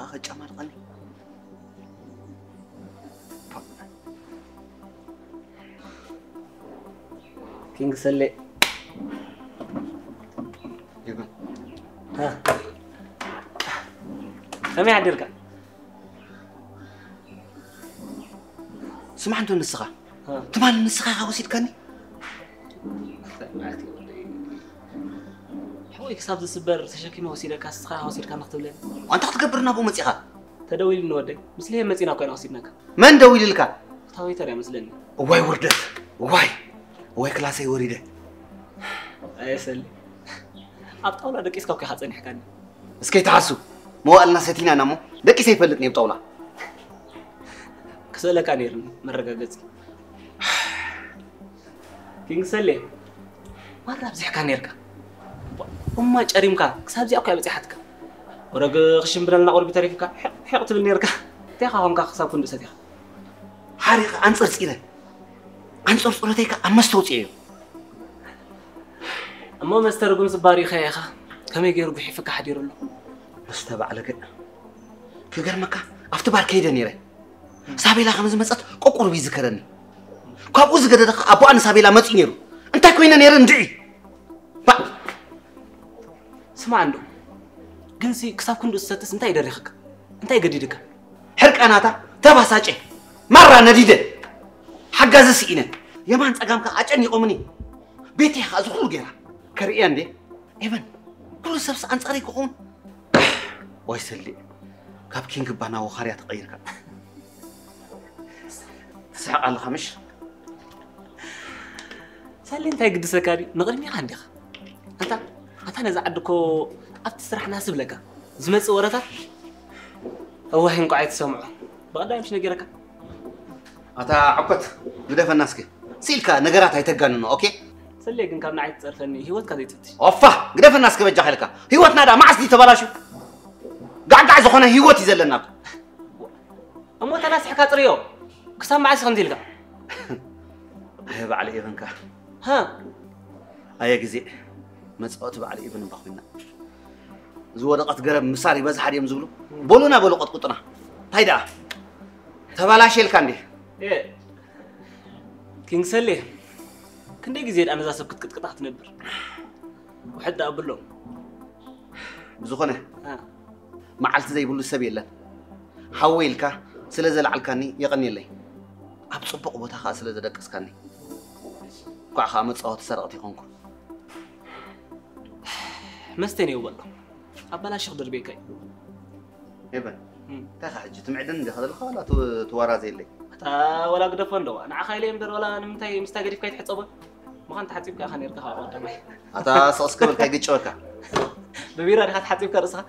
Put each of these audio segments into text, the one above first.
ኣኸጫማልቐኒ። ኪንግ ሰሌ። ይበል። ሃ። ከመይ ሓዲርካ? ስማዕ እንቶ ንስኻ። ሃ። ትማሊ ንስኻ ኢኻ ወሲድካኒ። ሓወይ ክሳብ ዝስበር ተሸኪመ ወሲደካ፣ ንስኻ ኢኻ ወሲድካ ንክትብለኒ። ኣንታ ክትገብር ናብኡ መጺኻ? ተደዊሉኒ ወደይ። ምስ ልሄም መጺና እኮ ኢና ወሲድናካ። መን ደዊልልካ? እታ ዌይተር እያ መስለኒ። እዋይ ውርደት፣ እዋይ፣ እዋይ ክላሰይ ወሪደ። ኣየሰሊ። ኣብ ጣውላ ደቂስካ እኮ ኢኻ ጸኒሕካኒ። እስከ ይትሓሱ። መዋእልና ሰቲና ኢና እሞ ደቂሰ ይፈልጥ ነይብ ጣውላ። ክስእለካ ነይርኒ መረጋገጺ። ኪንግሰሌ፣ ማራ ኣብዚሕካ ነይርካ። እማ ጨሪምካ ክሳብ እዚኣ እኮ እያ በጺሓትካ። ወረግ ክሽም ብለልና ቁርቢ ተሪፍካ፣ ሕቕ፣ ሕቕ ትብል ነይርካ። እንታይ ኢኻ ኾንካ ክሳብ ክንድኡ ሰቲኻ? ሓሪቐ ኣንጸርጺረ። ኣንጸርጽሮተይ ከኣ ኣብ መስተ ኣውጺኤዮ። እሞ መስተ ርጉም ስባር ኢኻ ኢኻ። ከመይ ገይሩ ጉሒፍካ ሓዲሩ ኣሎ? መስተ ባዕለገ። ክገርመካ፣ ኣብቲ ባር ከይደ ነይረ። ሳቤላ ከም ዝመጸት ቆቁርብ ይዝከረኒ። ካብኡ ዝገደደ ከኣ ኣቦኣ ንሳቤላ መጺኡ ነይሩ። እንታይ ኮይነ ነይረ እንድዒ? ባ-፣ ስማዕ እንዶ፣ ግንሲ ክሳብ ክንድኡ ዝሰትስ እንታይ ይደሪኽካ? እንታይ ገዲድካ? ሕርቃናታ ተባሳጨ፣ ማራ ነዲደ፣ ሓጋዚ ስኢነ፣ የማን ጸጋም ከኣ ኣጨኒቖምኒ። ቤተይ ከኣ እዚ ኩሉ ገይራ ከርእያ እንዴ? ኤቨን፣ ኩሉ ሰብስ ኣንጻረይ ክኸውን? ዋይ ሰሊእ፣ ካብ ኪንግ እባ ናብ ወኻርያ ተቐይርካ። ትስሕቕ ኣለኻ ምሽ? ሳሌ እንታይ ግድሰካ ድዩ? ንቕድሚኻ እንዲኻ። ኣንታ፣ ኣታ ነዛ ዓዲ እኮ ኣብቲ ስራሕ ናስ ብለካ። ዝመጽእ ወረታት? እዋይ እንቋዕ ኣይትሰምዖ። ብቐዳይ ምሽ ነጊረካ። ኣታ ዕኮት፣ ግደፈና እስኪ። ስኢልካ ነገራት ኣይተጋንኖ፣ ኦኬ? ሰሌ ግን ካብ ንዓይ ትጸርፈኒ፣ ህይወትካ ዘይትፍትሽ። ኦፋ፣ ግደፈና እስኪ በጃኻ ኢልካ። ህይወትና ደኣ መዓስ ድዩ ተበላሹ? ጋዕጋዕ ዝኾነ ህይወት እዩ ዘለና እኮ። እሞ ተናሲሕካ ጽርዮ። ክሳብ መዓስ ከምዚ ኢልካ? ኣየ በዓል ኤቨንካ። ሃ? ኣየ ግዜ። መጻወቲ በዓል ኤቨን እባ ኮይና። ዝወደቐት ገረብ ምሳር ይበዝሓ ድዮም ዝብሉ? በሉና በሉ ቀጥቁጡና። እንታይ ደኣ? ተባላሸልካ እንዴ? ኤ፣ ኪንግሰሌ፣ ክንደይ ግዜ ደኣ ነዛ ሰብ ክትቅጥቅጣ ክትነብር? ውሕድ ደኣ ኣብሎም። ብዝኾነ፣ አ። መዓልቲ ዘይብሉ ሰብ የለን። ሓወይ ኢልካ ስለ ዘልዓልካኒ የቐንየለይ። ኣብ ጽቡቕ ቦታ ከኣ ስለ ዘደቀስካኒ። እንኳዕ ከኣ መጻወቲ ሰረቕቲ ይኾንኩ። መስተን የውበሎ። ኣባላሽኽ ደርቤካ እዩ። ኤቨን፣ እም። እንታይ ኸ ሕጂ ትምዕድን እንዲኻ ዘለኻ ዋላ ት-፣ ትዋራዘየለይ? ኣታ ዋላ ግደፎ እንደዋ፣ ንዓኻ ኢለ እምበር ዋላ ንምንታይ ምስታ ገዲፍካ ኣይትሕጸቦን? ምዃን ተሓጺብካ ኢኻ ነይርካ ካብ ቀዳማይ። ኣታ ስቕ እስከ በል፣ እንታይ ግጭወካ? ብቢራ ዲኻ ተሓጺብካ ርእስኻ?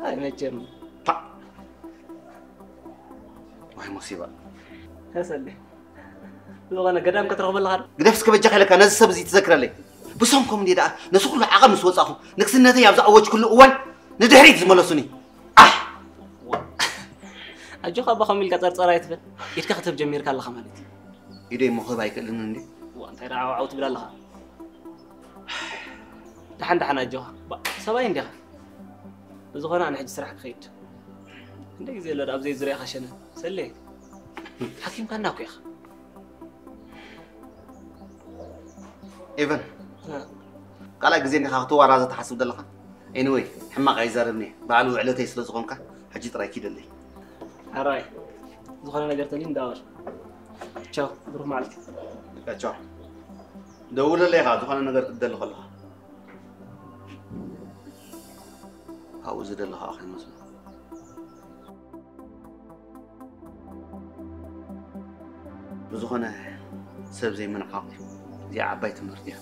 ኣይ መቸም። ፓ! ዋይ ሞሲባ። ተሰሊ። ዝኾነ ገዳም ክትረኽበሉ ኻዶ? ግደፍ እስከ በጃኻ ኢለካ ነዚ ሰብ እዚ ትዘክረለይ። ብሰንኮም እንዴ ደኣ ነዚ ኩሉ ዓቐብ ምስ ወጻኹ ንግስነተይ ኣብ ዝኣወጅኩሉ እዋን ንድሕሪት ዝመለሱኒ። ኣሕ! ኣጆኻ ኣባ ከምኡ ኢልካ ጸርጸር ኣይትበል። ኢድካ ክትህብ ጀሚርካ ኣለኻ ማለት እዩ። ኢደይ እሞ ክህብ ኣይክእልን እንዴ? ዋ፣ እንታይ ደኣ ዓው ዓው ትብል ኣለኻ? ደሓን ደሓን ኣጆኻ። ባ፣ ሰብኣይ እንዲኻ። ብዝኾነ ኣነ ሕጂ ስራሕ ክኸይድ። ክንደይ ግዜ ኣሎ ደኣ ኣብ ዘይዙርያኻ ሸነን። ሰሌ፣ ሓኪምካና እኮ ኢኻ። ኤቨን፣ እ። ካልኣይ ግዜ እንዲኻ ክትዋራዘ ትሓስብ ዘለኻ? ኤኒወይ፣ ሕማቕ ኣይዛረብን እየ። በዓል ውዕለተይ ስለ ዝኾንካ፣ ሕጂ ጥራይ ኪደለይ። ሕራይ፣ ዝኾነ ነገር ተልዩ እንዳወር። ቻው፣ ብሩኽ መዓልቲ። በቃ ቻው። ደውለለይ ኢኻ፣ ዝኾነ ነገር ክትደሊ ከለኻ። ኣብኡ ዝደለኻ ከይመስሎ። ብዝኾነ ሰብ ዘይምንዓቕ እዩ። እዚኣ ዓባይ ትምህርቲ እያ።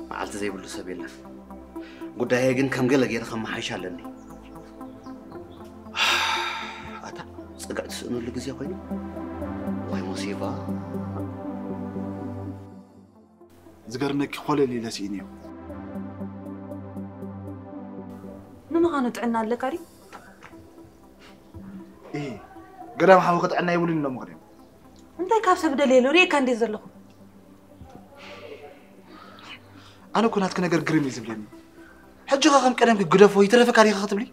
መዓልቲ ዘይብሉ ሰብ የለን። ጉዳየይ ግን ከም ገለ ገይረ ከመሓይሽ ኣለኒ። ኣታ ጽግዕ ትስእነሉ ግዜ ኮይኑ። ዋይ ሞሲባ። ዝገርመኪ ኮለል ኢለ ስኢነዮ። ንምዃኑ ጥዕና ኣለካ ድዩ? እሂ፣ ገዳም ሓውኺ ጥዕና የብሉን ኢሎምኺ ድዮም? እንታይ ካብ ሰብ ደልየሉ ርእየካ እንዴ ዘለኹ? ኣነ እኮ ናትኪ ነገር ግርም እዩ ዝብለኒ። ሕጂ ኸ ከም ቀደምኪ ግደፎ ይትረፈካ ዲኻ ክትብሊ?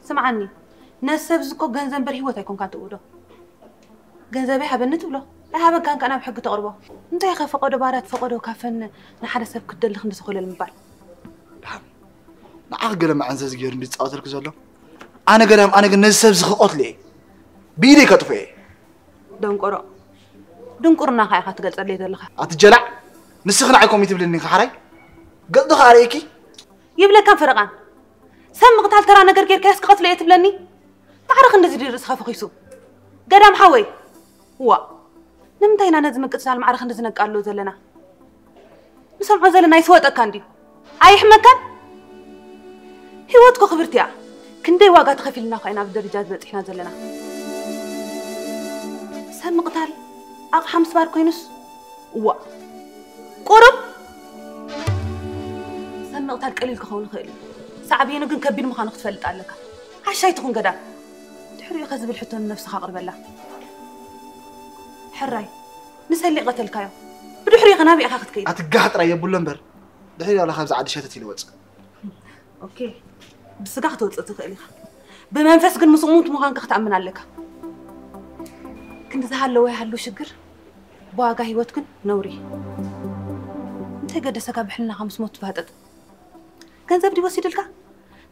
ስምዓኒ፣ ነዚ ሰብ እዚ እኮ ገንዘብ እምበር ህይወት ኣይኮንካን ትእውዶ። ገንዘበይ ሃበኒ ትብሎ፣ ኣይሃበካን ከኣ ናብ ሕጊ ተቕርቦ። እንታይ ኢኸ ፈቐዶ ባራት ፈቐዶ ካፈን ንሓደ ሰብ ክትደሊ ክንዲ ዝኾለል ምባል? ደሓን ንዓኺ ገለ መዐንዘዚ ገይሩ እንዲ ዝጻወተልኪ ዘሎ ኣነ ገዳም ኣነ ግን ነዚ ሰብ እዚ ክቐትሎ እየ ብኢደይ ከጥፎ እየ። ደንቆሮ ድንቁርናኻ ኢኻ ትገልጸለይ ዘለኻ። ኣትጀላዕ ንስኺ ንዓይ ከምኡ ትብልኒ ከሓራይ ገጽ ዶ ከኣ ርእየኪ ይብለካን ፈረቓን። ሰብ ምቕታል ተራ ነገር ጌርካዮስ ክቐትሎ እየ ትብለኒ? ማዕረ ክንድዚ ድዩ ርእስኻ ፈኺሱ? ገዳም ሓወይ! ዋእ! ንምንታይ ኢና ነዚ ምቅትታል ማዕረ ክንድዚ ነቃልሎ ዘለና? ንሰምዖ ዘለና ኣይስወጠካን ድዩ? ኣይሕመካን? ህይወት እኮ ክብርቲ እያ። ክንደይ ዋጋ ተኸፊልና እኳ ኢና ኣብዚ ደረጃ እዚ በጺሕና ዘለና። ሰብ ምቕታል ኣቕሓ ምስባር ኮይኑስ? ዋእ! ቁሩብ ሰብ ምቕታል ቀሊል ክኸውን ይኽእል እዩ። ሳዕቤኑ ግን ከቢድ ምዃኑ ክትፈልጥ ኣለካ። ዓሻ ኣይትኹን ገዳም። ድሕሪኡ ከ ዝብል ሕቶ ንነብስኻ ኣቕርበላ። ሕራይ ንሰሌ ቀተልካዮ። ብድሕሪኡ ከ ናበይ ኢኻ ክትከይድ? ኣቲ ጋሕ ጥራይ የብሎ እምበር ድሕሪኡ ዋላ ካብዚ ዓዲ ሸተት ኢለ ወፅእ። ኦኬ ብስጋ ክትወፅእ ትኽእል ኢኻ። ብመንፈስ ግን ምስኡ ሙት ምዃንካ ክትኣምን ኣለካ። ክንዲ ዝሃለወ ይሃሉ ሽግር ብዋጋ ህይወት ግን ነውሪ። እንታይ ገደሰካ ብሕልናኻ ምስ ሞት ትፋጠጥ? ገንዘብ ድዩ ወሲድልካ?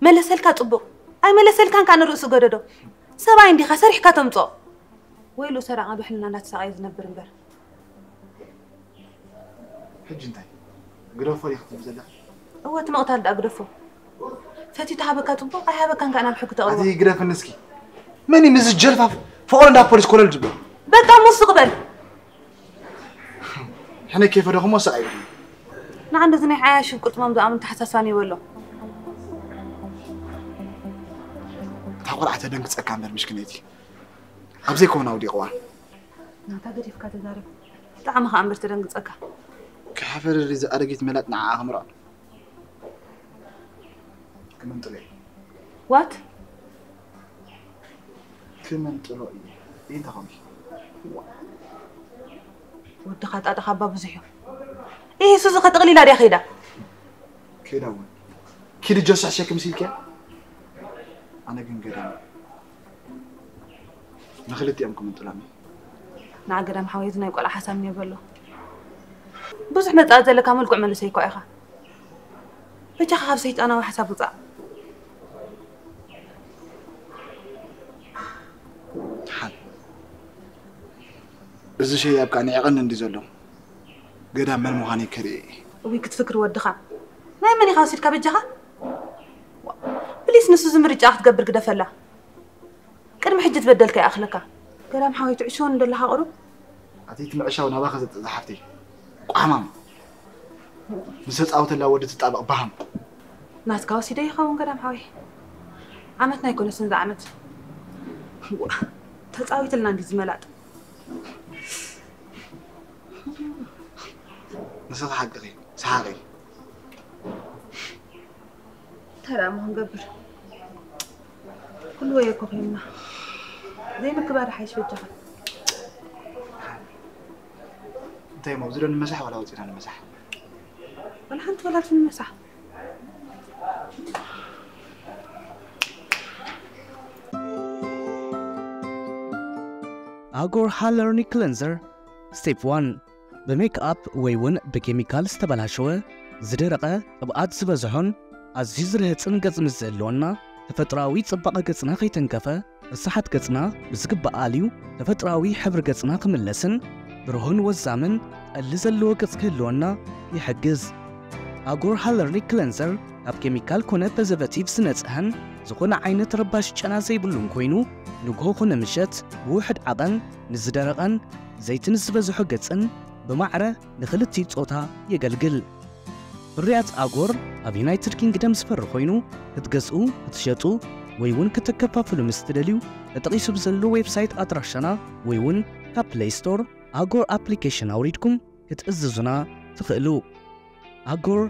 መለሰልካ ጽቡቕ፣ ኣይመለሰልካን ከኣ ንርእሱ ገደዶ። ሰብኣይ እንዲኻ ሰሪሕካ ተምጽኦ። ወይሉ ሰራቒ ብሕልና እንዳተሳቐየ ዝነብር እምበር። ሕጂ እንታይ ግደፎ ዲኺ ትብሊ ዘለኺ? እወ እቲ ምቕታል ደኣ ግደፎ። ፈትዩ ተሃበካ ጽቡቕ፣ ኣይሃበካን ከኣ ናብ ሕጊ ተቕርቦ። ኣቲ ግደፍኒ እስኪ። መን እዩ ምስዚ ጀልፋፍ ፍቕሪ እንዳ ፖሊስ ኮለል ዝብሎ? በቃ ሙስቕ በል። ሕነ ኬፈ ደኹሞ ሰቕ ኣይብልን። ንዓንዲ እዚ ናይ ዓያሹ ቅጥሞም ዝኣምን ተሓሳስባን ይበሎ። እታ ቆልዓ ተደንግጸካ እምበር ምሽክነይቲ ኣብ ዘይኮነ ኣውዲቕዋ። ናታ ገዲፍካ ተዛረብ። ብጣዕሚ ከኣ እምበር ተደንግጸካ። ክሓፈር እዚ ኣረጊት መላጥ ንዓኣ ክምርዖ። ክምንጥሎ እዩ። ዋት? ክምንጥሎ እዩ። እንታይ ኾንኪ? ወድኻ ጣጣኻ እባ ብዙሕ እዩ። ኢየሱስ ኸ ጠቕሊላ ድያ ከይዳ? ከይዳ እውን ኪዲ ጀሱ ሕሸኪ ምስ ኢልኪያ ኣነ ግን ገዳም ንክልቲኦም ክምንጥሎም እዩ። ንዓ ገዳም ሓወይ እዚ ናይ ቆልዓ ሓሳብ እኒኦ በሎ። ብዙሕ መጻኢ ዘለካ ምልኩዕ መልሰይ እኳ ኢኻ። በጃኻ ካብ ሰይጣናዊ ሓሳብ ውጻእ። ደሓን እዚ ሸያብ ከኣ ንዒቐኒ እንዲ ዘሎ ገዳም መን ምዃነይ ከርእየ እየ። እውይ ክትፍክር ወድኻ ናይ መን ኢኻ ወሲድካ በጃኻ? ፕሊስ ንሱ እዚ ምርጫ ክትገብር ግደፈላ። ቅድሚ ሕጂ ዝበደልካ ይኣኽለካ። ገዳም ሓወይ ትዕሽወኒ ደለኻ ቁሩብ። ኣቲ እቲ ምዕሻው ናባኺ ዘጥጥእ ዝሓፍተይ ቋሕማም ምስ ተጻወተላ ወዲ ትጣበቕ ባሃም። ናትካ ወሲደ ይኸውን ገዳም ሓወይ። ዓመትና ኣይኮነስን ዝዓመት። ተጻዊትልና እንዲ ዝመላጥ። ንስኺ ሓቅኺ ሰሓቒ። እንታይ ደኣ እሞ ክንገብር? ኩሉ ወዮ እኮ ኮይንና። ዘይምክባር ሓይሽ በጃኻ። እንታይ እሞ ኣብዚ ዶ ንመሳሕ ዋላ ወፂና ንመሳሕ? ዋላ ሓንቲ ዋላ ንመሳሕ። ኣጎር ሃለርኒ ክለንዘር ስቴፕ ዋን ብሜክኣፕ ወይ እውን ብኬሚካል ዝተበላሸወ፣ ዝደረቐ፣ ቅብኣት ዝበዝሖን ኣዝዩ ዝርህጽን ገጽ ምስ ዝህልወና፣ ተፈጥሮኣዊ ጽባቐ ገጽና ከይተንከፈ፣ ርስሓት ገጽና ብዝግባእ ኣልዩ ተፈጥሮኣዊ ሕብሪ ገጽና ክምለስን ብሩህን ወዛምን ጠሊ ዘለዎ ገጽ ክህልወና ይሕግዝ። ኣጎር ሃለርኒክ ክለንዘር ካብ ኬሚካል ኮነ ፕሪዘርቨቲቭ ዝነጽሀን ዝኾነ ዓይነት ረባሺ ጨና ዘይብሉን ኮይኑ፣ ንግሆ ኮነ ምሸት ብውሑድ ዓቐን ንዝደረቐን ዘይቲ ንዝበዝሖ ገጽን ብማዕረ ንኽልቲኡ ጾታ የገልግል። ፍርያት ኣጎር ኣብ ዩናይትድ ኪንግደም ዝፈሪ ኮይኑ ክትገዝኡ፣ ክትሸጡ ወይ እውን ክተከፋፍሉ ምስ ትደልዩ ተጠቒሱ ብዘሎ ዌብሳይት ኣድራሻና ወይ እውን ካብ ፕለይ ስቶር ኣጎር ኣፕሊኬሽን ኣውሪድኩም ክትእዝዙና ትኽእሉ። ኣጎር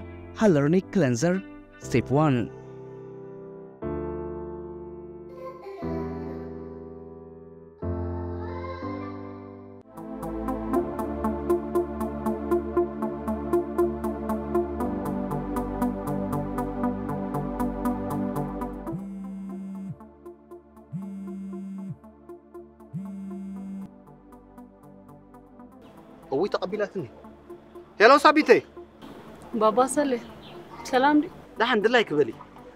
ሃለርኒክ ክለንዘር ስቴፕ ዋን። እውይ ተቐቢላትኒ። ሄሎ ሳቢተይ። ባባ ሰሌ ሰላም ዲ? ደሓን ድላይ ክበሊ።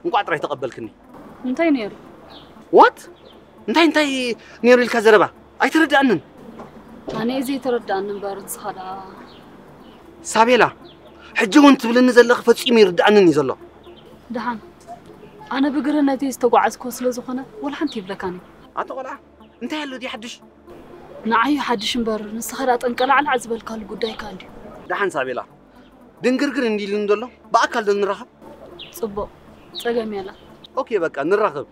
እንቋዕ ጥራይ ተቐበልክኒ። እንታይ ነይሩ? ዋት? እንታይ እንታይ ነይሩ ኢልካ ዘረባ? ኣይተረድኣንን። ኣነ እዚ ተረድኣኒ እምበር ንስኻ ደኣ ሳቤላ፣ ሕጂ እውን ትብልኒ ዘለኺ ፈጺሙ ይርድኣንን እዩ ዘሎ። ደሓን ኣነ ብግርህነተይ ዝተጓዓዝኮ ስለ ዝኾነ ወላ ሓንቲ ይብለካን እዩ። ኣቶ ቆልዓ እንታይ ኣሎ ድዩ ሓድሽ? ንዓዩ ሓድሽ እምበር ንስኻ ደኣ ጠንቀላዕላዕ ዝበልካሉ ጉዳይካ እንድዩ። ደሓን ሳቤላ ድንግርግር እንዲልኒ ዘሎ ብኣካል ዶ ንራኸብ? ጽቡቕ ጸገም የላ። ኦኬ በቃ ንራኸብ።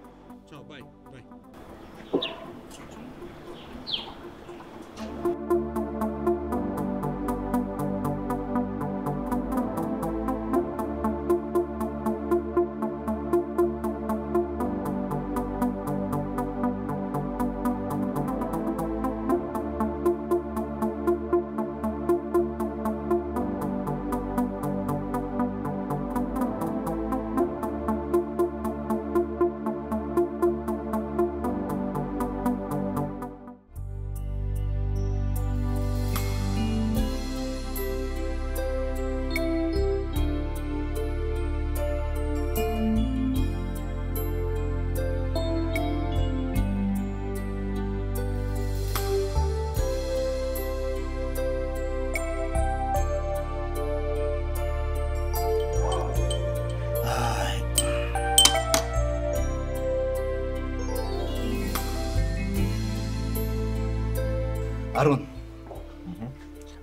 ኣሮን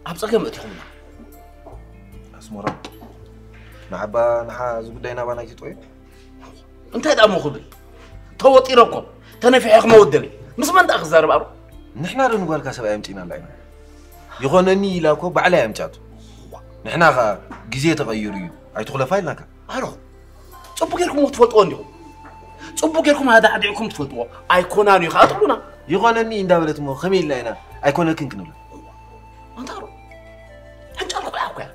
ኣብ ጸገም እቲኹምና። ኣስመሮም ንዓባ ንሓ እዚ ጉዳይ ናባና ኣይትጥወዮ። እንታይ ደኣ እሞ ክብል ተወጢረ እኮ ተነፊሐ ክመውት ደሊ ምስ መን ደኣ ክዛረብ ኣሮ? ንሕና ዶ ንጓልካ ሰብኣይ ኣምጺእናላ ኢና? ይኾነኒ ኢላ እኮ ባዕላ እያ ኣምጺኣቶ። ንሕና ኸኣ ግዜ ተቐይሩ እዩ ኣይትኹለፋ ኢልናካ። ኣሮ ጽቡቅ ጌርኩም ትፈልጥዎ እንዲኹም። ጽቡቅ ጌርኩም ኣዳዕዲዕኩም ትፈልጥዎ ኣይኮናን እዩ ከዓ ትብሉና። ይኾነኒ እንዳበለት እሞ ከመይ ኢልና ኢና ኣይኮነክን ክንብላ? ኣንታ ኣሮ ሕንጫል ቆልዓ እኮ እያ።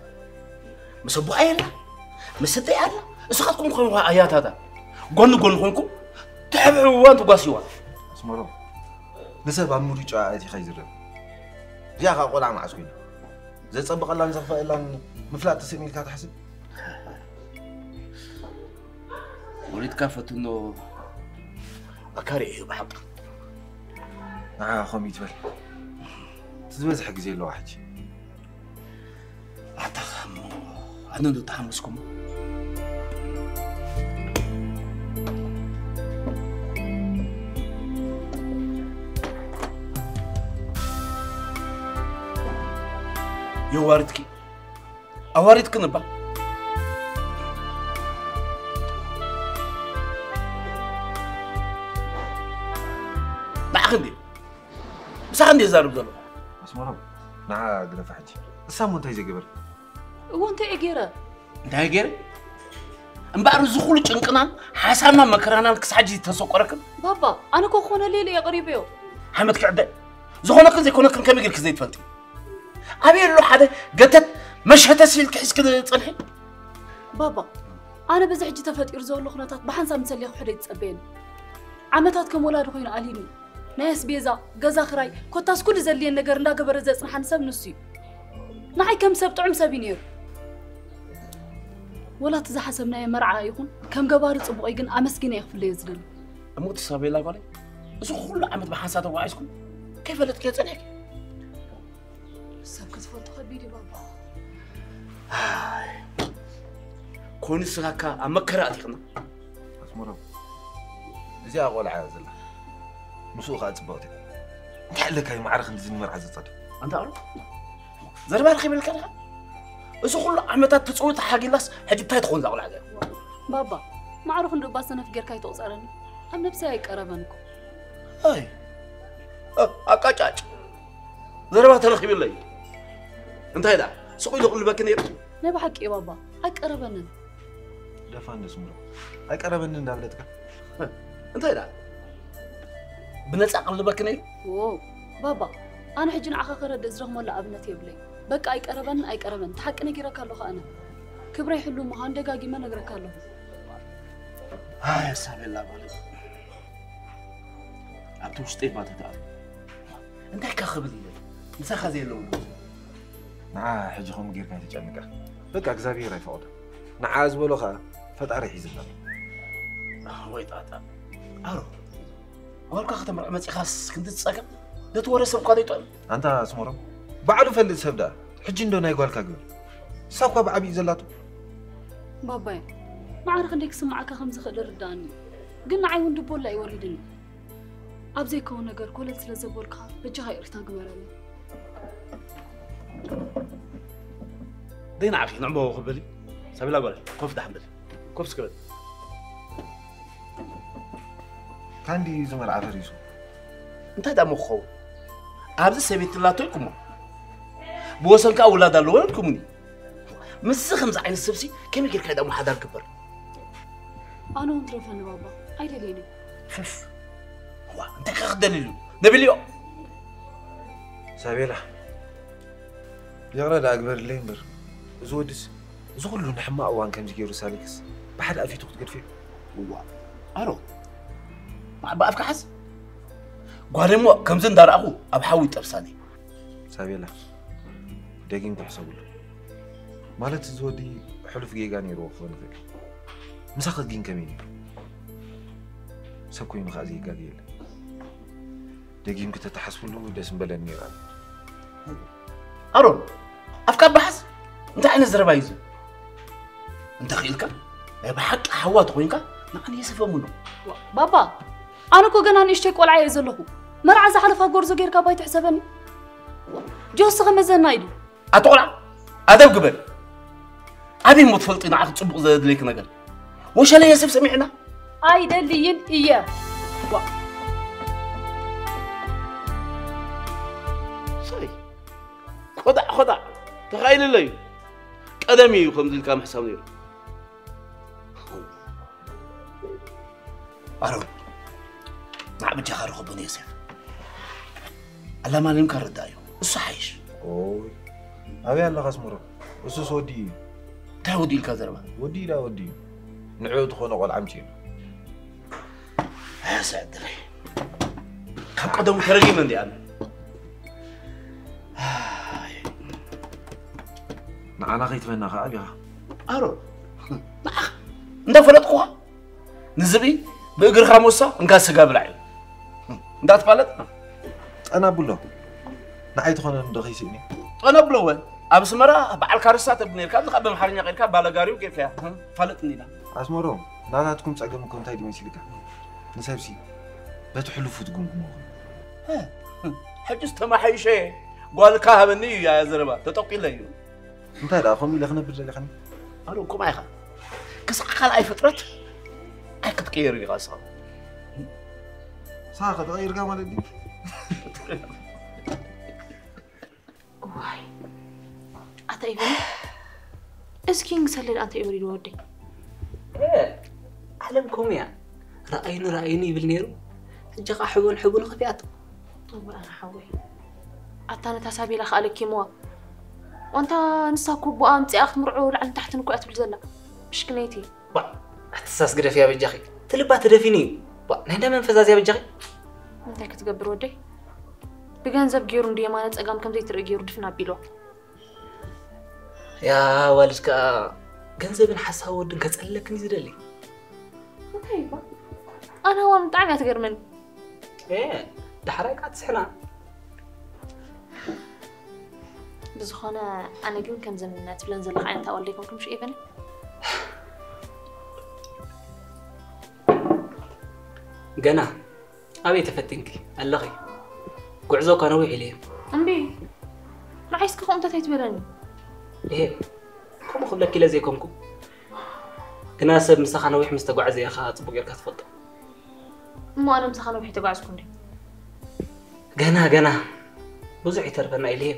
ምስ ኣቦኣ የላ ምስ ኣደይ ኣላ። እስኻትኩም ኮንኹ ኣያታታ ጎኒ ጎኒ ኮንኩም ትሕብሕብዋን ትጓስይዋን። ኣስመሮም ንሰብ ኣብ ምርጫ ኣእቲኻ ይዝረብ። እዚኣ ከዓ ቆልዓ መዓስ ኮይና ዘጸብቐላን ዘኽፍአላን ምፍላጥ ተስእን ኢልካ ትሓስብ? ወሊድካ ፈትኖ ኣካሪ እዩ ብሓቂ። ንዓ ከምኡ ይትበል። እቲ ዝበዝሐ ግዜ ኣለዋ ሕጂ። ኣታ እሞ ኣነ ዶ ተሓመስኩም? የዋርድኪ ኣዋሪድክን እባ ንዓኺ እንዴ ምሳኻ እንዴ ዛርብ ዘሎ ኣስመሮም ንዓ ግደፋ ሕጂ እሳ እሞ እንታይ ዘይገበር እዎ እንታይ እየ ገይረ እንታይ ገይረ እምበኣር እዚ ኩሉ ጭንቅናን ሓሳብና መከራናን ክሳዕ ሕጂ ተሰቆረክን ባባ ኣነ ኮ ክኾነለይ ኢለ እየ ቀሪበዮ ሓመድ ክዕደ ዝኾነክን ዘይኮነክን ከመይ ጌርክ ዘይትፈልጢ ኣበይ ኣሎ ሓደ ገተት መሸተ ሲል ክሕዝክ ዝጸንሐ ባባ ኣነ በዚ ሕጂ ተፈጢሩ ዘሎ ኩነታት ብሓንሳብ ምሰልየ ክሕደ ይትጸበየኒ ዓመታት ከም ወላዲ ኮይኑ ኣልሂኒ ናይ ኣስቤዛ ገዛ ክራይ ኮታስ ኩሉ ዘድልየን ነገር እንዳገበረ ዘጽንሓኒ ሰብ ንሱ እዩ ንዓይ ከም ሰብ ጥዑም ሰብ እዩ ነይሩ ወላ እቲ ዝሓሰብናዮ መርዓ ይኹን ከም ገባሪ ጽቡቕ ግን ኣመስጊነ እየ ክፍለዮ ዝደሊ እሞ እቲ ሳቤላ ጓለይ እዚ ኩሉ ዓመት ብሓንሳብ ተጓዒዝኩም ከይፈለጥክዮ ጸኒሕኪ ሰብ ክትፈልጦ ከቢድ እዩ ባባ ኮይኑ ስኻካ ኣብ መከራ ኣቲኽና ኣስመሮ እዚኣ ቆልዓ እያ ዘላ ምስኡ ከዓ ፅብቕቲ እንታይ ኣለካ እዩ ማዕረ ክንድዚ ንመርዓ ዘፀድቕ ኣንታ ኣሉ ዘረባ ረኺበልካ ዲኻ እዚ ኩሉ ዓመታት ትፅውት ሓጊላስ ሕጂ እንታይ ትኾን እዛ ቆልዓ እዚኣ ባባ ማዕረ ክንዲ እባ ሰነፍ ጌርካ ኣይተቑፀረኒ ኣብ ነብሰይ ኣይቀረበን እኮ ኣይ ኣቃጫጭ ዘረባ ተረኺብለይ እንታይ ዳ ስቕ ኢሉ ክልበኪ ነይሩ ናይ ብሓቂ እዩ ባባ ኣይቀረበንን ደፋ እንደስምሮ ኣይቀረበንን እንዳበለትካ እንታይ ዳ ብነፃ ክልበኪ ነይሩ ባባ ኣነ ሕጂ ንዓኻ ከረድእ ዝረኽመሉ ኣብነት የብለይ በቃ ኣይቀረበንን ኣይቀረበን እቲ ሓቂ ነጊረካ ኣለኹ ኣነ ክብረይ ሕሉ ምዃን ደጋጊመ ነግረካ ኣለኹ ኣይ ሳቤላ ማለት ኣብቲ ውሽጠይ ባተታ እንታይ ካ ክብል ኢለ ምሳኻ ዘየለውሉ ንዓ ሕጂ ከምኡ ጌርካ ኣይተጨንቃ። በቃ እግዚኣብሔር ኣይፈቕዶ። ንዓ ዝበሎ ኸዓ ፈጣሪ ሒዝና። ወይ ጣጣ ኣሮ፣ ኣዋልካ ከተምርዖ መጺኻስ ክንዲ ትጸገም፣ ነቲ ወረ ሰብ እኳ ዘይጥዕም። ኣንታ ኣስመሮም፣ ባዕሉ ፈልጥ ሰብ ደኣ ሕጂ እንዶ ናይ ጓልካ ግበር። እሳ እኳ ብዓብዪ ዘላቶ። ባባይ፣ ማዕረ ክንደይ ክስምዓካ ከም ዝኽእል ርዳእኒ፣ ግን ንዓይ እውን ድቦላ እዩ ወሪድኒ። ኣብ ዘይከውን ነገር ኮለል ስለ ዘበልካ በጃኻ ይቕርታ ግበረለይ። ደይ ንዓኺ ንዕምበቦ ክበሊ። ሳቤላ ጓለይ፣ ኮፍ ደሓን በሊ። ኮፍ እስከ በሊ። ካንዲ ዝመርዓ ፈሪሱ። እንታይ ደኣ እሞ ክኸውን? ኣብዚ ሰበይቲ ኣላቶ ኢልኩሞ፣ ብወሰንካ ውላድ ኣለዎ ኢልኩምኒ። ምስዚ ከምዚ ዓይነት ሰብሲ ከመይ ጌርካ ደኣ እሞ ሓዳር ግበር? ኣነ እውን ትረፈኒ ባባ፣ ኣይደልየን እየ። ዋ፣ እንታይ ከ ክደልሉ? ነቢልዮ። ሳቤላ፣ ይቕረ ደኣ ግበርለይ እምበር፣ እዚ ወድስ እዚ ኩሉ ንሕማቕ እዋን ከምዚ ገይሩ ሳሊክስ ብሓደ ኣፊቱ ክትገድፍዮ? እዋ፣ ኣሮ፣ ብኣፍካ ሓዝ። ጓል እሞ ከምዚ እንዳረኣኹ ኣብ ሓዊ ይጠብሳኒ። ሳቤላ፣ ደጊም ክሕሰብሉ። ማለት እዚ ወዲ ሕሉፍ ጌጋ ነይርዎ ክኸውን ይኽእል። ምሳኺ ግን ከመይ ነይሩ? ሰብ ኮይኑ ከኣ ዘይጋገ የለን። ደጊም ክተተሓስብሉ ደስ ምበለኒ ነይሩ። ኣሮን፣ ኣፍካ ኣባሓዝ። እንታይ ዓይነት ዘረባ እዩ እዚ? እንተ ኽኢልካ ናይ ብሓቂ ሓዋ ተኾይንካ ንዓኒ የሰፈሙሉ። ባባ፣ ኣነ እኮ ገና ንእሽተይ ቆልዓ እየ ዘለኹ። መርዓ ዝሓለፋ ጎርዞ ጌርካ ባይ ትሕሰበኒ። ጆሲ ከመዘና ኢሉ። ኣቶ ቆልዓ፣ ኣደብ ግበሪ። ኣበይ እሞ ትፈልጢ ንዓኺ ጽቡቕ ዘድልየኪ ነገር? ወሸለየ ሰብ ሰሚዕና? ኣይደልይን እየ። ሰይ፣ ኮዳዕ ኮዳዕ፣ ተኻኢልለይ እዩ። ቀደም እዩ ከምዚ ኢልካ ምሕሳብ ነይሩ። ኣሮን፣ ንዓ በጃኻ ርኸቦ ንዮሴፍ። ኣላማሊምካ ርዳእ እዩ። እሱ ሓይሽ። ኦይ፣ ኣበይ ኣለኻ ኣስመሮም? እሱስ ወዲ እዩ። እንታይ ወዲ ኢልካ ዘረባ? ወዲ ኢላ ወዲ እዩ። ንዕኡ ዝኾነ ቆልዓ ኣምጺእና። ኣሰዕድለይ። ካብ ቀደሙ ተረጊመ እንዲ ኣነ። ኣይ። ንዓና ከይትበና ከኣ ዲኻ? ኣሮን፣ ንዓኻ እንዳፈለጥኩኻ ንዝብኢ ብእግርኻ ሞሳ እንካ ስጋ ብላዕ እዩ እንዳትፋለጥ። ጠና ብሎ ንዓይ ትኾነ እንዶ ከይስእኒ። ጠነ ብሎ ወ ኣብ ኣስመራ በዓል ካርሳ ተብል ነርካ፣ እዚ ከኣ ብኣምሓርኛ ቀይርካ ባለጋሪው ጌርካያ። ፋለጥኒ ኢላ። ኣስመሮም፣ ናታትኩም ጸገም እኮ እንታይ ድዩ መሲልካ? ንሰብሲ በቲ ሕሉፉ ትጉምጉሞ። ሕጅስ ተማሓይሸ ጓልካ ሃበኒ እዩ ያያ ዘረባ ተጠቂለ እዩ። እንታይ ደኣ ከምኡ ኢለ ክነብር ደሊኻኒ? ኣነ ከምኣ ኢኻ። ክሳዕ ካልኣይ ፍጥረት ኣይክትቅየር ኢኻ ንስኻ። ንስኻ ከ ተቐይርካ ማለት ድዩ? ዋይ ኣታ ኢቨን እስኪ ንሰለል ኣንተ ኢቨን ወደይ ዓለም ከምኡ እያ። ረኣይኒ ረኣይኒ ይብል ነይሩ። ሕጂ ኸዓ ሕቦን ሕቡን ኸፊኣቶ። እወ ኣነ ሓወይ ኣታ ነታ ሳቤላ ኸኣ ለኪምዋ። ዋንታ ንሳ እኮ ብኣ ኣምጺኣ ክትምርዖ ላዕልን ታሕትን እኮ እያ ትብል ዘላ። ምሽክነይቲ። ዋ ኣቲ ንሳስ ግደፍያ በጃኺ። እቲ ልባ ተደፊኑ እዩ። ዋ ናይ እንዳ መን ፈዛዝያ በጃኺ። እንታይ ክትገብር ወደይ? ብገንዘብ ገይሩ እንድየ የማነ ጸጋም ከም ዘይትርኢ ገይሩ ድፍን ኣቢልዋ። ያ ዋልድ ከኣ ገንዘብን ሓሳብ ወድን ከጸልለክን እዩ ዝደሊ። እንታይ እባ ኣነ እዋ ብጣዕሚ እያ ትገርመኒ። ዳሕራይ ከኣ ትስሕና። ብዝኾነ ኣነ ግን ከምዘን ትብለን ዘለኻ ዓይነት ኣዋልድ ኣይኮንኩን ምሽ ኤቨን። ገና ኣበይ ተፈቲንኪ ኣለኺ? ጉዕዞ እኳ ነዊሕ ኢለ እየ። እምቢ ንዓይ እስከ ከምኡ እንታይ ትበለኒ? እሄ ከምኡ ክብለኪ ኢለ ዘይኮንኩ ግና ሰብ ምሳኻ ነዊሕ ምስ ተጓዕዘ ኢኻ ጽቡቕ ጌርካ ትፈልጦ። እሞ ኣነ ምሳኻ ነዊሕ ኣይተጓዕዝኩን ድየ? ገና ገና ብዙሕ ይተርፈና ኢለ እየ።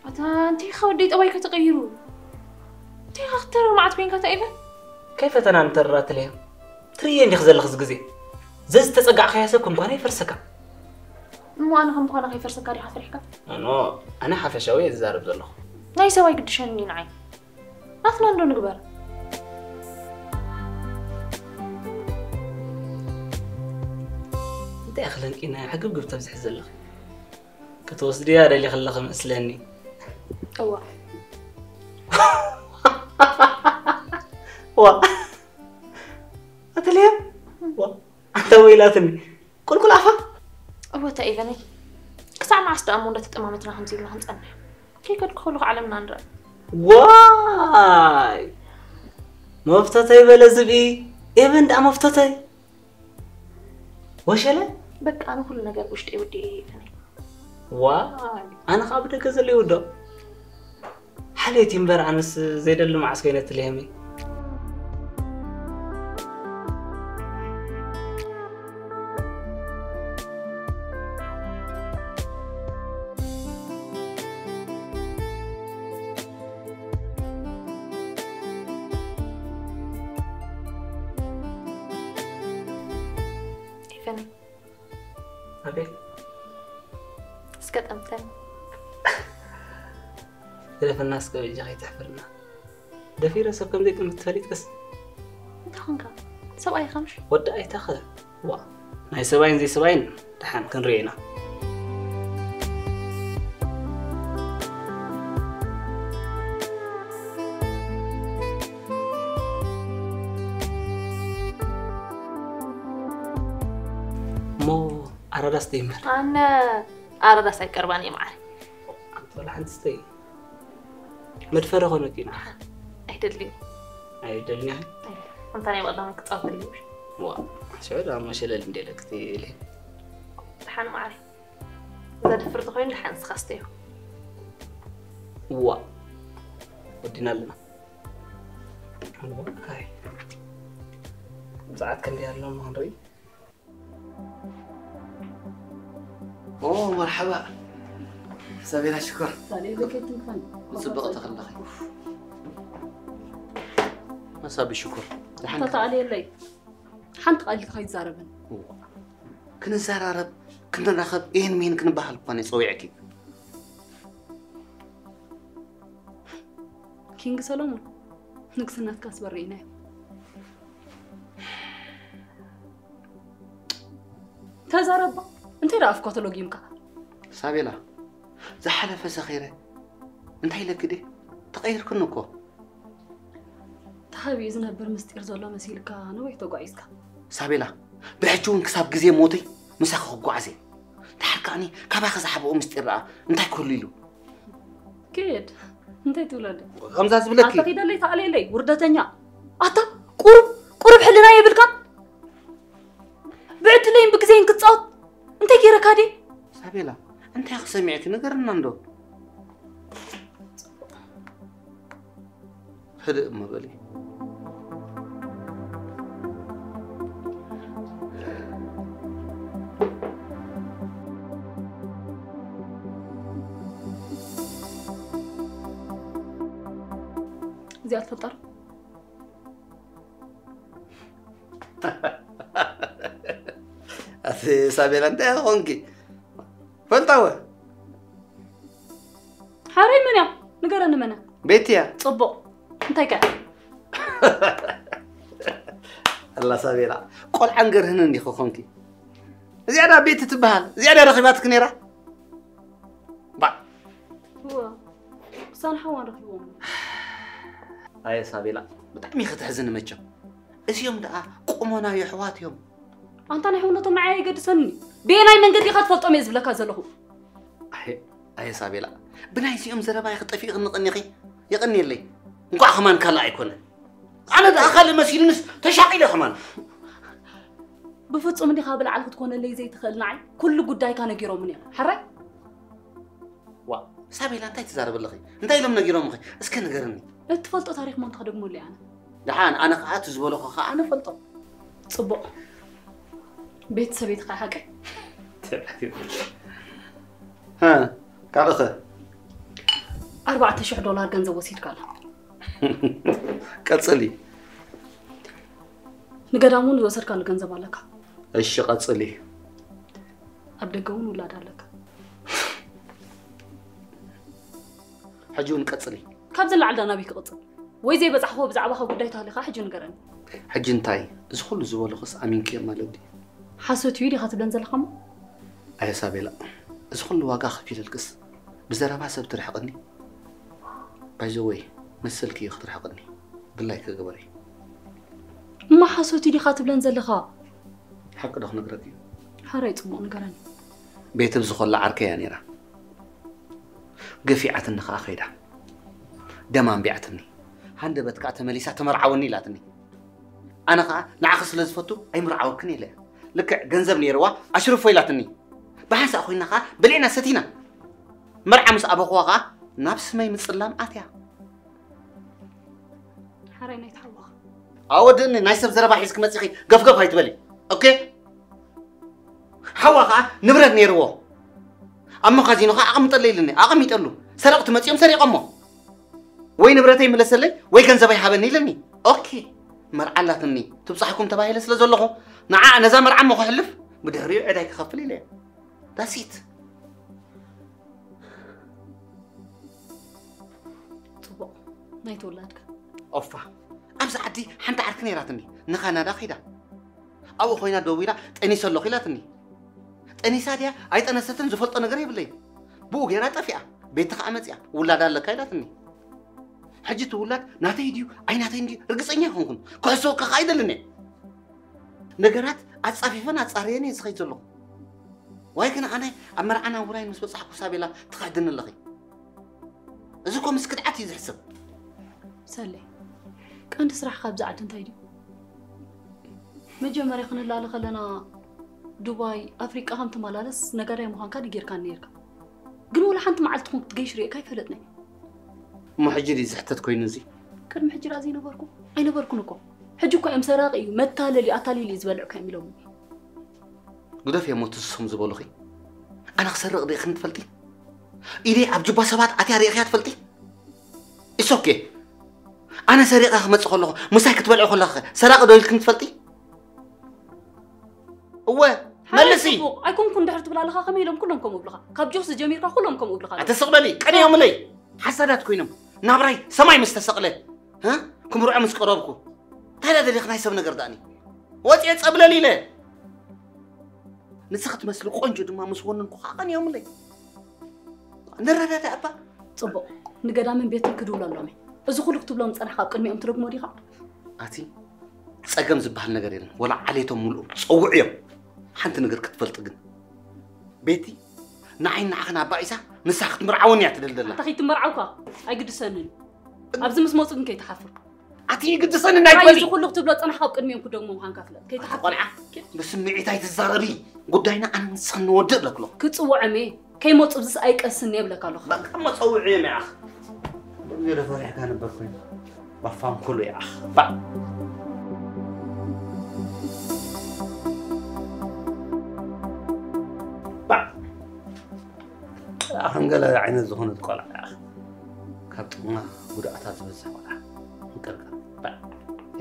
ኣታ እንታይ ኢኻ ወደይ ጠባይካ ተቐይሩ? እንታይ ኢኻ ክትተረር መዓት ኮይንካ እንታይ ኢለ? ከይፈተና ንተረራትለያ ትርእየ እንዲኺ ዘለኽስ ግዜ ዘዝተጸጋዕካዮ ሰብ ከም ጓና ይፈርሰካ። እሞ ኣነ ከም ጓና ከይፈርሰካ ዲኻ ፈሪሕካ? ኣኖ ኣነ ሓፈሻዊ እየ ዝዛረብ ዘለኹ። ናይ ሰብ ኣይግድሸንን እዩ ንዓይ። ናትና እንዶ ንግበር። እንታይ ኣኽለንቂና ሕግብግብ ተብዝሒ ዘለኺ? ክትወስድያ ደሊኺ ኣለኺ መስለኒ። እዋ ዋ ኣተልያ ዋ ኣንታ ወይላትኒ ቁልቁል ኣፋ እወ እታ ኤቨነይ፣ ክሳዕ መዓስ ደኣ እሞ እንዳተጠማመትና ከምዚ ኢልና ክንጸንሕ? ከይከድኩ ከለኹ ዓለምና ንርአ። ዋይ መፍተተይ በለ ዝብኢ። ኤቨን ደኣ መፍተተይ ወሸለ። በቃ ኣነ ኩሉ ነገር ብውሽጠይ ወዲኤ እየ ኤቨነይ። ዋይ ኣነ ከዓ ብደገ ዘሎ ይውዶ ሓልየት እምበር ኣነስ ዘይደሊ መዓስ ኮይነ ትልየመይ። ኤቨን ኣቤት እስከ ጠምተን። ግደፈና እስከ በጃ ከይትሕፍርና። ደፊረ ሰብ ከም ዘይጥምት ትፈሊጥስ እንታይ ኾንካ? ሰብኣይ ኸምሽ ወዲ ኣይታኸ ዋ ናይ ሰብኣይን ዘይሰብኣይን ደሓን ክንርኢ ኢና። እሞ ኣራዳስ ደይ እምበር ኣነ ኣራዳስ ኣይቀርባን እየ መዓረይ። ኣንቲ ወላ ሓንቲ ስተይ መድፈሪ ኾነኪ ኢና። ኣይደልን። ኣይደልን። ኣንታ ናይ በቕዳም ክጻወት ደልዩ። ዋ ሽዑ ደኣ እሞ ሸለል እንዴ ኢለ ክትብል። ደሓን መዓረይ። ዘድፍር ተኾይኑ ደሓን ንስኻ ስተዮ። ዋ ወዲና ኣለና። ዋ ኣይ ሰዓት ክንደይ ኣሎ እሞ ክንርኢ። ኦ መርሓባ ሳቤላ ሽኮር። ሳሌ በከት እንኳን ብጽብቕ ተኸለኺ። መሳቢ ሽኮር። ደሓን ተታኣልየለይ። ሓንቲ ቃል ኢልካ ኣይዛረብን። እዋ። ክንዘራረብ ክንራኸብ ይህን ሚህን ክንበሃል እኳ እየ ጸዊዐኪ። ኪንግ ሰሎሞን ንግስነትካ ስበር ርኢናዮ። ተዛረባ እንታይ ደኣ ኣፍኳ ተሎጊምካ? ሳቤላ ዝሓለፈ ሰኺረ እንታይ ኢለኪ ድየ? ተቐይርክኒ እኮ። ተሓቢኡ ዝነብር ምስጢር ዘሎ መሲልካ ነዊሕ ተጓዒዝካ። ሳቤላ ብሕጂ እውን ክሳብ ግዜ ሞተይ ምሳኺ ክጓዓዝ እየ። ድሓር ከኣኒ ካባኺ ዝሓብኦ ምስጢር ደኣ እንታይ ክህሉ ኢሉ? ኪድ እንታይ ትብለኒ? ከምዛ ዝብለኪ ኣታ ኪደለይ ተኣልየለይ ውርደተኛ። ኣታ ቁሩብ ቁሩብ ሕልና የብልካን? ብዕድለይን ብግዜን ክጻወት እንታይ ገይረካ ድየ? ሳቤላ እንታይ ክሰሚዕኪ ንገርና እንዶ። ህድእ እሞ በሊ። እዚኣ ትፈልጣ ዶ? ኣቲ ሳቤላ እንታይ ኾንኪ? ፈልጣወ ሓረይ መን እያ? ንገረኒ መን እያ? ቤቲ እያ። ጽቡቕ። እንታይ ከ? ኣላ ሳቤላ ቆልዓ ንገርህን እንዲኺ ኾንኪ። እዚኣ ዳ ቤቲ ትበሃል። እዚኣ ዳ ረኺባትኪ ነይራ? ባ እዋ ክሳን ሓዋን ረኺቦም። ኣየ ሳቤላ ብጣዕሚ ኢኺ ተሕዝኒ መቸም። እዚኦም ደኣ ቁመና የሕዋት እዮም። ኣንታ ናይ ሕውነቶም ንዓይ ኣይገድሰኒ። ብየናይ መንገዲ ኢኻ ትፈልጦም እየ ዝብለካ ዘለኹ። ኣየ ኣየ ሳቤላ ብናይዚኦም ዘረባ ኢኺ ጠፊእኽኒ ቀኒኺ። የቐንየለይ። እንቋዕ ከማን ካልእ ኣይኮነ። ኣነ ደኣ ካልእ መሲሉንስ ተሻቒለ ከማን። ብፍጹም እንዲኻ ብላዕሊ ክትኮነለይ ዘይትኽእል ንዓይ ኩሉ ጉዳይካ ነጊሮምን እዮም። ሕራይ? ዋ ሳቤላ እንታይ ትዛረቢ ኣለኺ? እንታይ ኢሎም ነጊሮምኺ? እስከ ንገርኒ። እትፈልጦ ታሪኽ እሞ እንተ ከደግመሉ እየ ኣነ። ደሓን ኣነ ኸዓ እቲ ዝበልኹ ኸዓ ኣነ እፈልጦ። ጽቡቕ። ቤተሰብ ኢትኻ ሓቀይ? ሃ ካልእኸ? ኣርባዕተ ሽሕ ዶላር ገንዘብ ወሲድካ ኣሎ። ቀጽሊ። ንገዳም እውን ዝወሰድካሉ ገንዘብ ኣለካ። እሺ ቀጽሊ። ኣብ ደገ እውን ውላድ ኣለካ። ሕጂ እውን ቀጽሊ። ካብዚ ንላዕሊ ዳ ናበይ ክቕጽል? ወይ ዘይበጻሕክዎ ብዛዕባኻ ጉዳይ ተሃሊኻ ሕጂ ንገረኒ። ሕጂ እንታይ? እዚ ኩሉ ዝበልኹስ ኣሚንክዮ ማለት ድዩ? ሓሶት እዩ ዲኻ ትብለን ዘለኻ እሞ? ኣየ ሳቤላ፣ እዚ ኩሉ ዋጋ ከፊለልክስ ብዘረባ ሰብ ትርሕቕኒ? ባይ ዘ ወይ መሰልኪ እዩ ክትርሕቕኒ። ድላይኪ ግበሪ። እማ ሓሶት እዩ ዲኻ ትብለን ዘለኻ? ሓቂ ዶ ክነግረኪ? ሓራይ ጽቡቕ ንገረኒ። ቤቲ ብዝኾላ ዓርከይ እያ ነይራ። ገፊዓትኒ ከኣ ከይዳ። ደም ኣንቢዓትኒ። ሃንደበት ከኣ ተመሊሳ ተመርዓወኒ ኢላትኒ። ኣነ ከኣ ንዓኺ ስለ ዝፈቱ ኣይምርዓወክን ኢለ። ልክዕ ገንዘብ ነይርዋ ኣሽርፎ ኢላትኒ። ብሓንሳእ ኮይና ከኣ በሊዕና ሰቲና። መርዓ ምስ ኣበኹዋ ከኣ ናብ ስመይ ምጽላም ኣትያ። ሓራይ ናይ ተሓዋኻ። ኣወድእኒ ናይ ሰብ ዘረባ ሒዝኪ መጺኺ ገፍገፍ ኣይትበሊ። ኦኬ? ሓዋ ከኣ ንብረት ነይርዎ። ኣብ መኻዚኖ ከኣ ኣቐምጠለይ ኢልኒ። ኣቐሚጠሉ። ሰረቕቲ መጺኦም ሰሪቖሞ። ወይ ንብረተይ ምለሰለይ ወይ ገንዘበይ ሃበኒ ኢልኒ። ኦኬ። መርዓ ኣላትኒ። ትብጻሕኩም ተባሂለ ስለ ዘለኹ ንዓ ነዛ መርዓ እሞ ክሕልፍ ብድሕሪኡ ዕዳይ ክኸፍል ኢለ። ዳሲት። ጽቡቕ ናይ ተወላድካ። ኦፋ ኣብዚ ዓዲ ሓንቲ ዓርኪ ነይራትኒ ንካናዳ ኸይዳ ኣብኡ ኮይና ደዊላ ጠኒሰ ኣለኹ ኢላትኒ። ጠኒሳ ድያ ኣይጠነሰትን ዝፈልጦ ነገር የብለይ። ብኡ ገይራ ጠፊኣ። ቤቲ ከዓ መፅያ ውላዳ ኣለካ ኢላትኒ። ሕጂ እቲ ውላድ ናተይ ድዩ ኣይናተይ ድዩ ርግፀኛ ኣይኮንኩን። ክሕሰወካ ከዓ ኣይደልን እየ። ነገራት ኣፃፊፈን ኣፃርየን እየ ዝኸይድ ዘለኹ። ዋይ ግን ኣነ ኣብ መርዓና ውራይ ምስ በፃሕኩ ሳቤላ ትኸሕድኒ ኣለኺ። እዚ እኮ ምስ ክድዓት እዩ ዝሕሰብ። ሰሌ፣ ቀንዲ ስራሕካ ኣብዚ ዓዲ እንታይ ድዩ? መጀመርያ ክንላለ ከለና ዱባይ፣ ኣፍሪቃ ከም ትመላለስ ነጋዳይ ምዃንካ ድዩ ጌርካኒ ነይርካ። ግን ወላ ሓንቲ መዓልቲ ኹን ክትገይሽ ርእየካ ኣይፈለጥናይ። እሞ ሕጂ ድዩ ዝሕተት ኮይኑ እዚ? ቅድሚ ሕጂ ደኣ ዘይነበርኩ? ኣይነበርኩን እኮ። ሕጂ እኮ እዮም ሰራቂ እዩ፣ መታለል እዩ፣ ኣታሊሉ እዩ ዝበልዕካ እዮም ኢሎምኒ። ግደፍዮ እሞ እቲ ዝሶም ዝበሉኺ። ኣነ ክሰርቕ ርኢኽኒ ትፈልጢ? ኢደይ ኣብ ጁባ ሰባት ኣትያ ርኢኽያ ትፈልጢ? ኢትስ ኦኬ። ኣነ ሰሪቐ ክመጽእ ከለኹ ምሳይ ክትበልዒ ከለኺ ሰራቒ ዶ ኢልክኒ ትፈልጢ? እወ። ሓራይ መልሲ። ጽቡቕ ኣይኮንኩን ድሕር ትብል ኣለኻ። ከመይ ኢሎም ኩሎም ከምኡ ይብሉኻ? ካብ ጆሲ ጀሚርካ ኩሎም ከምኡ ይብሉኻ። ኣተ ስቕ በሊ፣ ቀንዮምለይ። ሓሳዳት ኮይኖም ናብራይ ሰማይ ምስ ተሰቕለ፣ እ? ክምርዖ ምስ ቀረብኩ። እንታይ ደኣ ደሊኽ ናይ ሰብ ነገር ደኣኒ? ወጽየ ጸብለል ኢለ። ንስኺ ትመስሊ ቆንጆ ድማ ምስ ወነንኩ ከዓ ቀንዮምለይ። ንረዳዳእ እባ። ጽቡቕ። ንገዳምን ቤትን ክድውለሎም እየ። እዚ ኩሉ ክትብሎም ዝጸናሕካ ኣብ ቅድሚኦም ትደግሞ ዲኻ? ኣቲ ጸገም ዝበሃል ነገር የለን። ወላ ዓሌቶም ሙሉእ ጸውዕዮም። ሓንቲ ነገር ክትፈልጢ ግን። ቤቲ ንዓይን ንዓኽን ኣባኢሳ ንሳ ክትምርዓወኒ እያ ትደሊ ዘላ። ኣታ ከይትመርዓውካ ኣይግድሰንን። ኣብዚ ምስ መጹ ግን ከይትሓፍር። ኣቲ ይግድሰኒ እንታይ ኣይ ትበሊ? እዚ ኩሉ ክትብሎ ዝጸናሕካ ኣብ ቅድሚኦም ክደግሞ ምዃንካ ፍለጥ። ከይትሓፍር። ቆልዓ ብስምዒት ኣይትዛረቢ። ጉዳይና ኣነ ንስኽን ንወድእ እብለኪ ኣለኹ። ክጽውዖም እየ። ከይመጹ ብዝስ ኣይቀስን እየ እብለካ ኣለኹ። በቃ እሞ ጸውዕዮም ይኣኽ። ገለ ፈሪሕካ ነበር ኮይኑ። ባፋም ኩሉ ይኣኽ። ባዕ። ባዕ። ኣኸም ገለ ዓይነት ዝኾነት ቆልዓ ኢኻ። ካብ ጥቕማ ጉድኣታ ዝበዝሕ ቆልዓ። እንቀልቀል። ባዕ።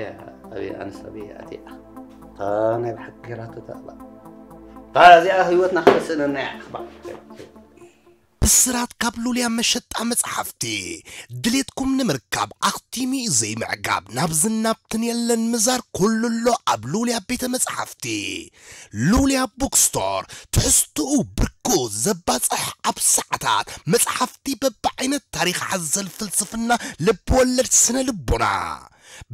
ያ፣ ኣበይ ኣነስ ኣበይ ኣትያ። እታ ናይ ብሓቂ ገይራቶ እታ እባ። እታ እዚኣ ህይወትና ክትስእነና እያ። ባዕ። ብስራት ካብ ሉልያ መሸጣ መጽሓፍቲ። ድሌትኩም ንምርካብ ኣኽቲሙ እዩ ዘይምዕጋብ። ናብ ዝናብትን የለን ምዛር ኩሉ ኣሎ ኣብ ሉልያ ቤተ መጽሓፍቲ። ሉልያ ቡክስቶር፣ ትሕዝትኡ ብርኩ ዘባጽሕ ኣብ ሰዓታት መጽሓፍቲ በብዓይነት ታሪኽ ሓዘል ፍልስፍና ልብወለድ ስነ ልቦና።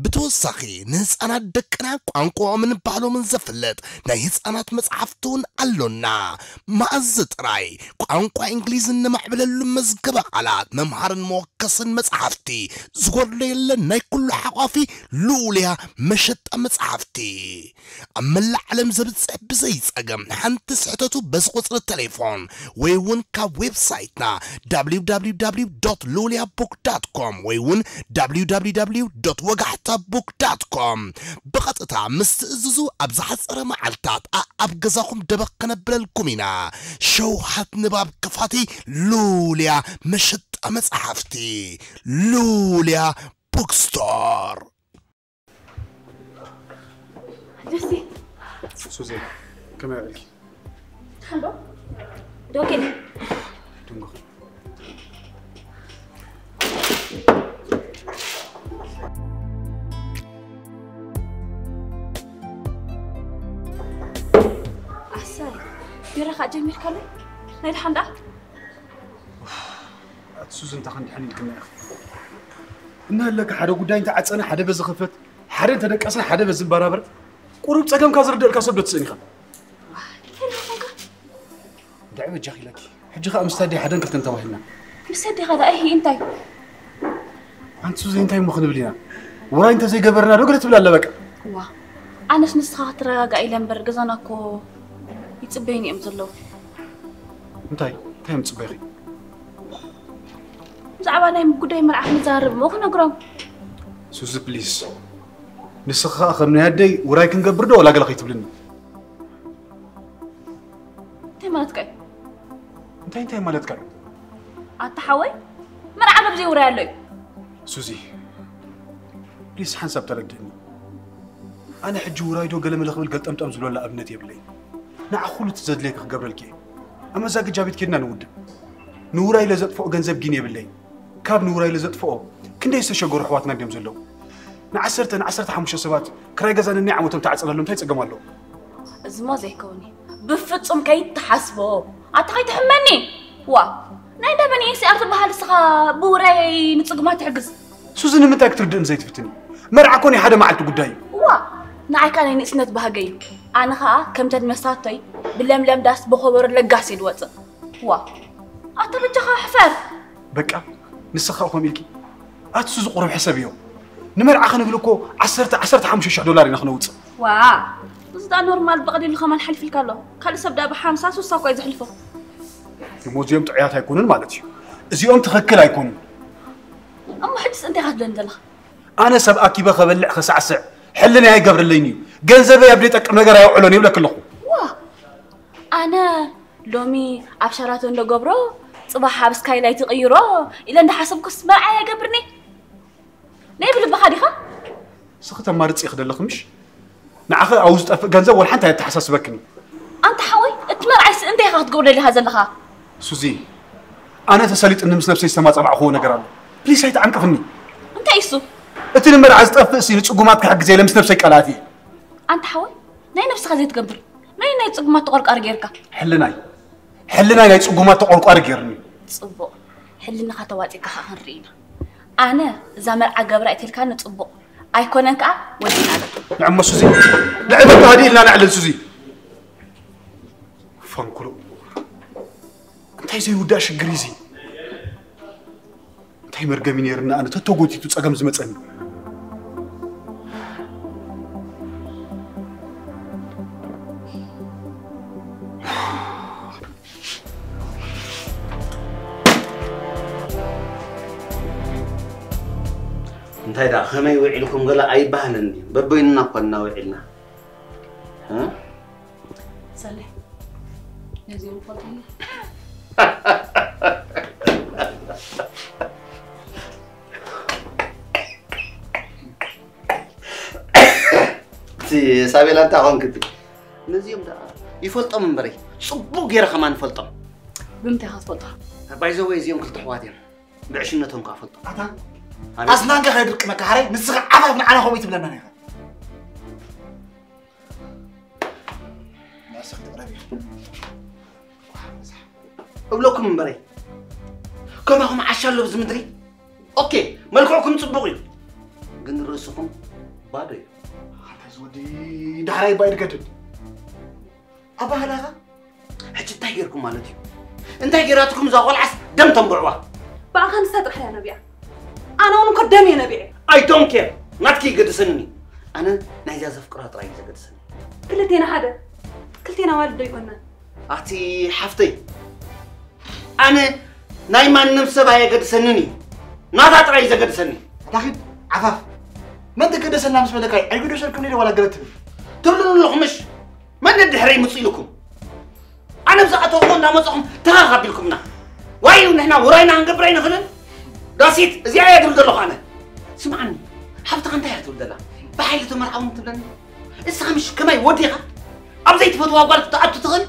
ብተወሳኺ ንህፃናት ደቅና ቋንቋኦምን ባህሎምን ዘፍልጥ ናይ ህፃናት መጽሓፍቲ እውን ኣሎና። መኣዝ ጥራይ ቋንቋ እንግሊዝ እነማዕብለሉ መዝገበ ቃላት መምሃርን መወከስን መጽሓፍቲ ዝጎድሎ የለን። ናይ ኩሉ ሓቋፊ ሉልያ መሸጣ መጽሓፍቲ። ኣብ መላእ ዓለም ዘብጽሕ ብዘይ ጸገም ሓንቲ ስሕተቱ በዚ ቁጽሪ ቴሌፎን ወይ እውን ካብ ዌብሳይትና www ሉልያ book com ወይ እውን www ወጋሕታ book com ብቐጥታ ምስ ትእዝዙ ኣብ ዝሓጸረ መዓልታት ኣኣብ ገዛኹም ደበኽ ከነብለልኩም ኢና። ሸውሃት ንባብ ክፋቲ ሉልያ መሸጣ መጽሓፍቲ ሉልያ bookstore። ሱዚ ከመይ ውዒልኪ? ሓንዶ ዶኬ ድንጎ ኣሳይ ቢራ ከዓ ጀሚርካለይ ናይ ድሓን ደኣ ኣቲ ሱዚ እንታ ክንድሕን ኢልክና ኢኺ እናሃለካ ሓደ ጉዳይ እንተዓፀነ ሓደ በዚ ክፈት ሓደ እንተደቀሰ ሓደ በዚ በራበር ቁሩብ ጸገምካ ዝርደእልካ ሰብ ዶ ትስእን ኢኻ? እንታይ ደኣ በጃኺ ኢለኪ። ሕጂ ኸኣ ምስ ኣደይ ሓደን ክልተን ተባሂልና። ምስ ኣዴኻ ደኣ እሂ እንታይ? ኣንቲ ሱዚ እንታይ እሞ ክንብል ኢና? ውራይ እንተዘይገበርና ዶ ገለ ትብል ኣላ በቃ። ዋ ኣነስ ንስኻ ክትረጋጋእ ኢለ እምበር ገዛና እኮ ይጽበዩኒ እዮም ዘለዉ። እንታይ እንታይ እዮም ዝጽበዩኺ? ብዛዕባ ናይ ጉዳይ መርዓ ክንዛረብ እሞ ክነግሮም። ሱዚ ፕሊስ ንስኺ ኸኣ ከም ናይ ኣደይ ውራይ ክንገብር ዶ ወላ ገለ ከይትብልኒ? እንታይ ማለትካ እዩ? እንታይ እንታይ ማለትካ እዩ? ኣታ ሓወይ መርዓ ዶ ብዘይ ውራይ ኣሎ እዩ? ሱዚ ፕሊስ ሓንሳብ ተረድእኒ። ኣነ ሕጂ ውራይ ዶ ገለመለ ክብል ገልጠምጠም ዝብለላ ኣብነት የብለይ። ንዓ ኩሉ እቲ ዘድልየኪ ክገብረልኪ እየ። ኣብ መዛግጃ ቤት ኬድና ንውድእ። ንውራይ ለዘጥፍኦ ገንዘብ ጊን የብለይ። ካብ ንውራይ ለዘጥፍኦ ክንደይ ዝተሸገሩ ኣሕዋትና እንድዮም ዘለዉ። ንዓሰርተ ንዓሰርተ ሓሙሽተ ሰባት ክራይ ገዛ ነናይ ዓመቶም ተዓጸለሎም እንታይ ጸገም ኣለዎ? እዚሞ ዘይከውን እዩ። ብፍጹም ከይትሓስቦ። ኣታ ከይትሕመኒ። ዋ ናይ እንዳ መን ኤስኣር ትበሃል ንስኻ ብውራይ ንጽጉማት ትሕግዝ? ሱዚ ንምንታይ ክትርድእኒ ዘይትፍትኒ? መርዓ እኮ ናይ ሓደ መዓልቲ ጉዳይ እዩ። ዋ ንዓይ ከኣ ናይ ንእስነት ባህገይ እዩ። ኣነ ከኣ ከምተን መሳቶይ ብለምለም ዳስ ብኸበሮ ለጋስ እየ ዝወጽእ። ዋ ኣታ በጃኻ ሕፈር። በቃ ንስኻ ከምኡ ኢልኪ ኣቲ ሱዚ ቁሩብ ሕሰብዮ። ንመርዓ ክንብል እኮ ዓሰርተ ዓሰርተ ሓሙሽተ ሽሕ ዶላር ኢና ክነውጽእ። ዋ እዚ ደኣ ኖርማል ብቐሊሉ ከማን ሓሊፍልካ ኣሎ። ካልእ ሰብ ደኣ ብሓምሳ ሱሳ እኳ እዩ ዘሕልፎ። እሞ እዚኦም ጥዑያት ኣይኮኑን ማለት እዩ። እዚኦም ትኽክል ኣይኮኑን። እሞ ሕጅስ እንታይ ኢኻ ትብለኒ ዘለኻ? ኣነ ሰብ ኣኪበ ከበልዕ ከሳዕስዕ ሕልናይ ኣይገብረለይን እዩ። ገንዘበይ ኣብ ዘይጠቅም ነገር ኣየውዕሎን ይብለኪ ኣለኹ። ዋ ኣነ ሎሚ ኣብ ሸራቶን ዶ ገብሮ ጽባሕ ኣብ ስካይላይት ይቕይሮ ኢለ እንዳሓሰብኩስ መርዓይ ኣይገብርኒ። ናይ ብልብኻ ዲኻ? ንስኺ ተማርጺ ኢኺ ዘለኺ ምሽ? ንዓኺ ኣብኡ ዝጠፍእ ገንዘብ ወላ ሓንቲ ኣየተሓሳስበክን እዩ። ኣንታ ሓወይ እቲ መርዓይስ እንታይ ኢኻ ክትገብሮ ደሊኻ ዘለኻ? ሱዚ ኣነ ተሰሊጥኒ ምስ ነብሰይ ዝተማጻባዕኽዎ ነገር ኣሎ። ፕሊስ ኣይትዓንቅፍኒ። እንታይ እሱ? እቲ ንመርዓ ዝጠፍእ ሲ ንጽጉማት ክሕግዝ ኢለ ምስ ነብሰይ ቃል ኣትየ። ኣንታ ሓወይ ናይ ነብስኻ ዘይትገብር ናይ ናይ ጽጉማት ተቖርቋሪ ጌርካ። ሕልናይ ሕልናይ ናይ ጽጉማት ተቖርቋሪ ጌርኒ። ጽቡቕ ሕልናኻ ተዋጺእካ ኸኣ ክንርኢ ኢና። ኣነ እዛ መርዓ ገብራ እትልካኒ ጽቡቕ ኣይኮነን ከኣ ወዲና ኣሎ። ንዕሞ ሱዚ ንዕበካ ሃዲ ኢልና ነዕልል ሱዚ። ፈንኩሉ እንታይ ዘይውዳእ ሽግር እዩ እዚ? እንታይ መርገም እዩ ነይርና ኣነ ተተጎቲቱ ጸገም ዝመጸኒ? እንታይ ደኣ ከመይ ውዒልኩም ገለ ኣይበሃልን ድዩ? በበይንና እኳ እናውዒልና። እ? ሰሌ ነዚኦም ፈልጦም። እቲ ሳቤላ እንታይ ኾንክ እቲ? ነዚኦም ደኣ ይፈልጦም እምበረይ ጽቡቕ ገይረ ከማን ይፈልጦም። ብምንታይ ኢኻ ትፈልጦ? ባይዘወይ እዚኦም ክልተ ኣሕዋት እዮም። ብዕሽነቶም ከኣ ፈልጦም። ኣታ ኣስናንካ ከድርቅ መካሓረይ ንስኻ ዓፋፍ ንዓና ከምኡ ትብለና ኢኻ። እብለኩም እምበረይ ከማኹም ዓሻ ኣሎ ኣብዚ ምድሪ። ኦኬ መልክዕኩም ጽቡቕ እዩ ግን ርእስኹም ባዶ እዩ። ኣታ ዝወዲ ዳሕራይ ባይድ ገድል ኣባህላኻ ሕጂ እንታይ ጌርኩም ማለት እዩ? እንታይ ጌራትኩም እዛ ቆልዓስ ደም ተንብዕዋ? ብኣኻ ንሳ ጥራሕ እያ ነቢዓ። ኣነ እውን እኮ ደም እየ ነቢዐ። I don't care ናትኪ ይገድሰኒ። ኣነ ናይዛ ዘፍቅራ ጥራይ እዩ ዘገድሰኒ። ክልቴና ሓደ ክልቴና ዋልድ ዶ ይኮና? ኣቲ ሓፍተይ ኣነ ናይ ማንም ሰብ ኣየገድሰንን እዩ ናታ ጥራይ እዩ ዘገድሰኒ። ኣታ ኺድ ዓፋፍ መን ተገደሰና ምስ በለካ እዩ ዕግዶ ሰልኩም ነይደ ዋላ ገለ ትብል ትብሉን ኣለኹምሽ? መን ድሕረይ ምጽእ ኢልኩም? ኣነ ብዝኣተኹ እንዳመጻኹም ተኻኽ ኣቢልኩምና። ዋይ ንሕና ውራይና ክንገብር ኣይንኽእልን። ዳሲት እዚኣ እየ ድብል ዘለኹ ኣነ። ስምዓኒ ሓፍትኻ እንታይ እያ ትብል ዘላ? ብሓይሊ ተመርዓውኒ ትብለኒ? እስኻ ምሽ ከማይ ወዲኻ ኣብ ዘይትፈትዋ ጓል ክትኣቱ ትኽእል?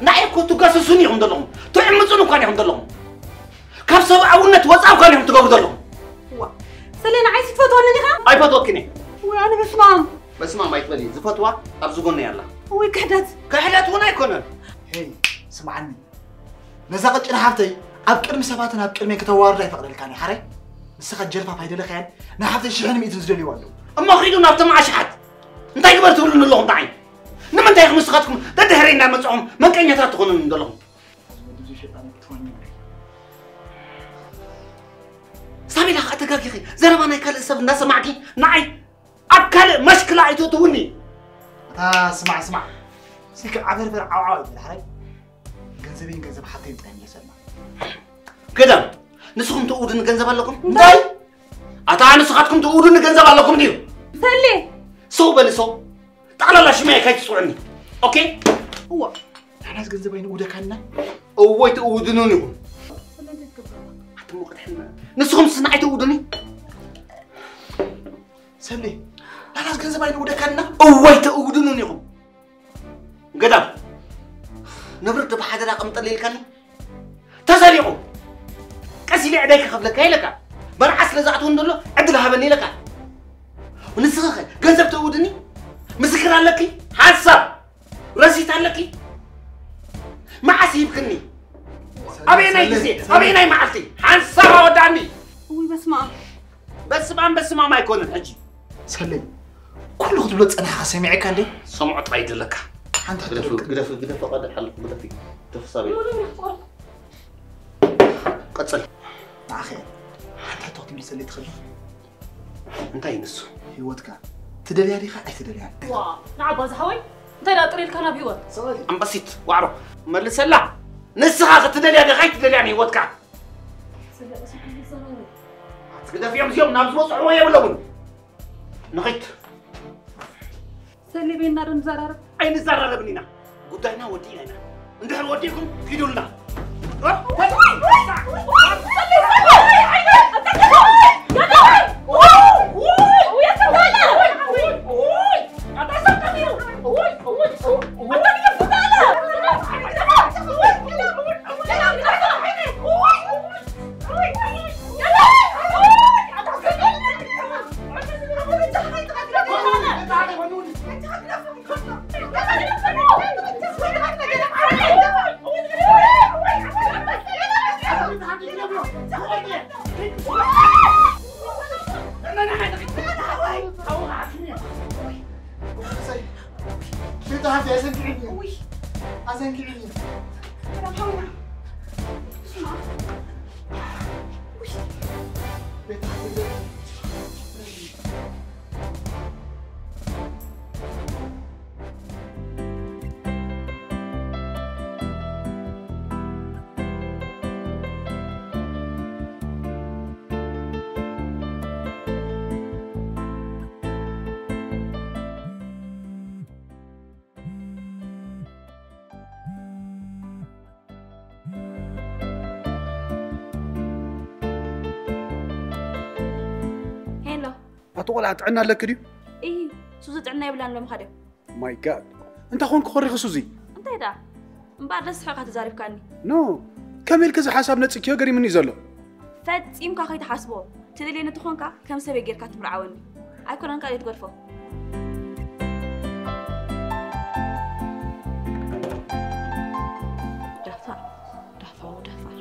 ንዓይ እኮ ትጋሰሱን ኢኹም ዘለኹም ትዕምፁን እኳን ኢኹም ዘለኹም። ካብ ሰብኣውነት ወፃእ እኳን ኢኹም ትገብሩ ዘለኹም። ዋ ሰሌና ዓይሲ ትፈትወኒ ዲኻ? ኣይፈትወክን እየ። ወይ ኣነ በስማም። በስማም ኣይትበሊ ዝፈትዋ ኣብዚ ጎነይ ኣላ። ወይ ክሕደት። ክሕደት እውን ኣይኮነን። ሄይ ስምዓኒ ነዛ ቀጭን ሓፍተይ ኣብ ቅድሚ ሰባትን ኣብ ቅድመይ ከተዋርዳ ኣይፈቕደልካን እየ ሓራይ። ንስኻ ጀልፋፍ ኣይደለኻያን ንሓፍተይ ሽሕን ሚእትን ዝደልይዋ ኣለዉ። እሞ ኺዱ ናብቶም ኣሽሓት እንታይ ግበር ትብሉኒ ኣለኹም ንዓይ? ንምንታይ ኢኹም ንስኻትኩም ደድሕረይ እንዳመጻኹም መንቀኛታት ትኾኑኒ ዘለኹም? ሳቤላ ኸኣ ተጋጊኺ ዘረባ ናይ ካልእ ሰብ እንዳሰማዕኪ ንዓይ ኣብ ካልእ መሽክላ ኣይትእትውኒ። ኣታ ስማዕ ስማዕ፣ ስልኪ ዓበርበር ዓውዓው ይበል ሓራይ። ገንዘበይን ገንዘብ ሓፍተይን ጥራይ ምለሰልና። ገዳም፣ ንስኹም ትእውዱኒ ገንዘብ ኣለኩም? እንታይ? ኣታ ንስኻትኩም ትእውዱኒ ገንዘብ ኣለኩም ድዩ? ሰሌ! ሰው በሊ ሰው። ጠቕላላ ሽመይ ከይትስውዕኒ። ኦኬ? እዋ፣ ንሕናስ ገንዘብ ኣይንእውደካና? እወ ኣይትእውዱንን ኢኹም። ኣቲ ሙቐት ሕና። ንስኹም ስና ኣይትእውዱኒ? ሰሌ፣ ንሕናስ ገንዘብ ኣይንእውደካና? እወ ኣይትእውዱንን ኢኹም። ገዳም፣ ንብረት ዶ ብሓደራ ቀምጠለይ ኢልካኒ? ተሰሪቑ። ቀስ ኢለ ዕዳይ ክኸፍለካ ኢለካ። መርዓ ስለ ዝኣትወኒ ዘሎ ዕድል ሃበኒ ኢለካ። ንስኺ ኸ ገንዘብ ተእውድኒ? ምስክር ኣለኪ? ሓንሳብ ረሲት ኣለኪ? መዓስ ሂብክኒ? ኣበየናይ ግዜ? ኣበየናይ መዓልቲ? ሓንሳብ ኣወዳእኒ። እውይ በስመ ኣብ። በስማም በስማም ኣይኮነን ሕጂ። ሰለይ፣ ኩሉ ክትብሎ ጸናሕካ ሰሚዐካ እንዴ? ሰምዖ ጥራይ ደለካ። ሓንቲ ሕቶ ግደፍ፣ ደልካ። ግደፍ፣ ግደፍ፣ ቀደሕ ኣለኩ፣ ግደፍ፣ ግደፍ፣ ሳቢ። ቀጽል። ንዓኸ ሓንቲ ሕቶ ክትምልሰለይ ትኽእል ዲኻ? እንታይ ንሱ? ህይወትካ ትደልያ ዲኻ ኣይትደልያን? ዋ፣ ንዓባ ዝሓወይ፣ እንታይ ደኣ ጥሪልካ ናብ ህይወት? ኣምባሲት፣ ዋዕሮ፣ መልሰላ። ንስኻ ክትደልያ ዲኻ ኣይትደልያን ህይወትካ? ስለ እሱ ክዝዘረቡ። ግደፍዮም እዚኦም ናብ ዝበፅሕዎ የብሎምን። ንኺድ። ሰሌ ቤና ዶ ንዘራረብ? ኣይንዘራረብን ኢና። ጉዳይና ወዲእና ኢና። እንድሕር ወዲእኩም ኪዱልና። ሄሎ። ኣቲ ቆልዓ ጥዕና ኣለኪ ድዩ? እሂ፣ ሱዚ ጥዕና የብላን ሎሚ ኻድዮ። ማይ ጋድ። እንታይ ኾንኪ ኾሪኺ ሱዚ? እንታይ ደኣ? እምበኣር ደስ ስሒቕካ ተዛሪብካኒ። ኖ፣ ከመይ ኢልኪ እዚ ሓሳብ ነጺግክዮ ገሪሙኒ እዩ ዘሎ። ፈጺምካ ከይትሓስቦ። ትደልየኒ ተኾንካ ከም ሰበይ ጌርካ ትምርዓወኒ። ኣይኮነን ካልእ ትገድፎ። ደፋር፣ ደፋው፣ ደፋር።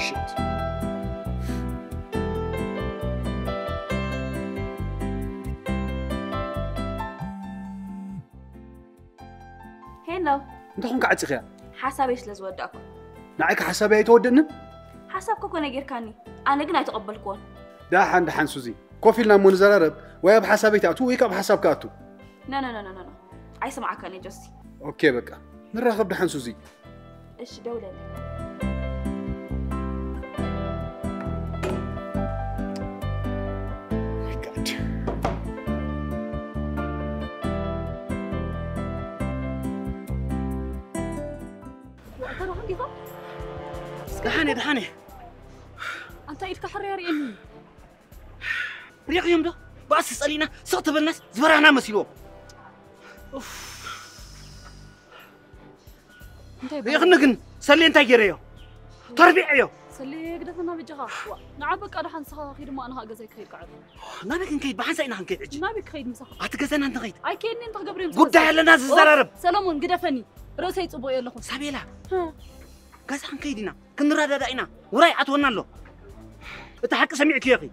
ሽት። ሄሎ። እንታይ ኾንካ ዓጺኽያ? ሓሳበይ ስለ ዝወዳእኩ። ንዓይ ከ ሓሳበይ ኣይተወድእንን? ሓሳብካ እኮ ነጊርካኒ፣ ኣነ ግን ኣይተቐበልክዎን። ደሓን፣ ደሓን ሱዚ፣ ኮፍ ኢልና እሞ ንዘራረብ፣ ወይ ኣብ ሓሳበይ ትኣቱ ወይ ካብ ሓሳብካ ኣቱ። ኖ፣ ኖ፣ ኖ፣ ኖ፣ ኖ። ኣይሰምዓካን እየ ጆሲ። ኦኬ፣ በቃ ንራኸብ ደሓን ሱዚ። እሺ፣ ደውለለይ። My God። ደሓን እየ፣ ደሓን እየ። ኣንታ ኢድካ ሕርያ ርእየኒ። ሪእኽዮም ዶ? ባእሲ ጸሊእና ስቕ ተበልናስ ዝበራህና መሲልዎም። ኡፍ። እንታይ ሪእኽኒ ግን ሰሌ እንታይ ገይረዮ? ተርቢዐዮ። ሰሌ ግደፈና በጃኻ። ዋ፣ ንዓ በቃ ደሓን ንስኻ ኺድ እሞ ኣነ ኸኣ ገዛይ ክኸይድ ክዕር። ናበይ ክንከይድ? ብሓንሳእ ኢና ክንከይድ ሕጂ። ናበይ ክኸይድ ምሳኻ? ኣቲ ገዛና እንትኸይድ። ኣይከይድን እንታይ ክገብር እዮም ጉዳይ ኣለና ዝዘራረብ። ሰለሙን ግደፈኒ። ርእሰይ ጽቡቕ የለኹን። ሳቤላ። ህ። ገዛ ክንከይድ ኢና። ክንረዳዳእ ኢና። ውራይ ኣትወና ኣሎ። እቲ ሓቂ ሰሚዕክዮ ኢኺ።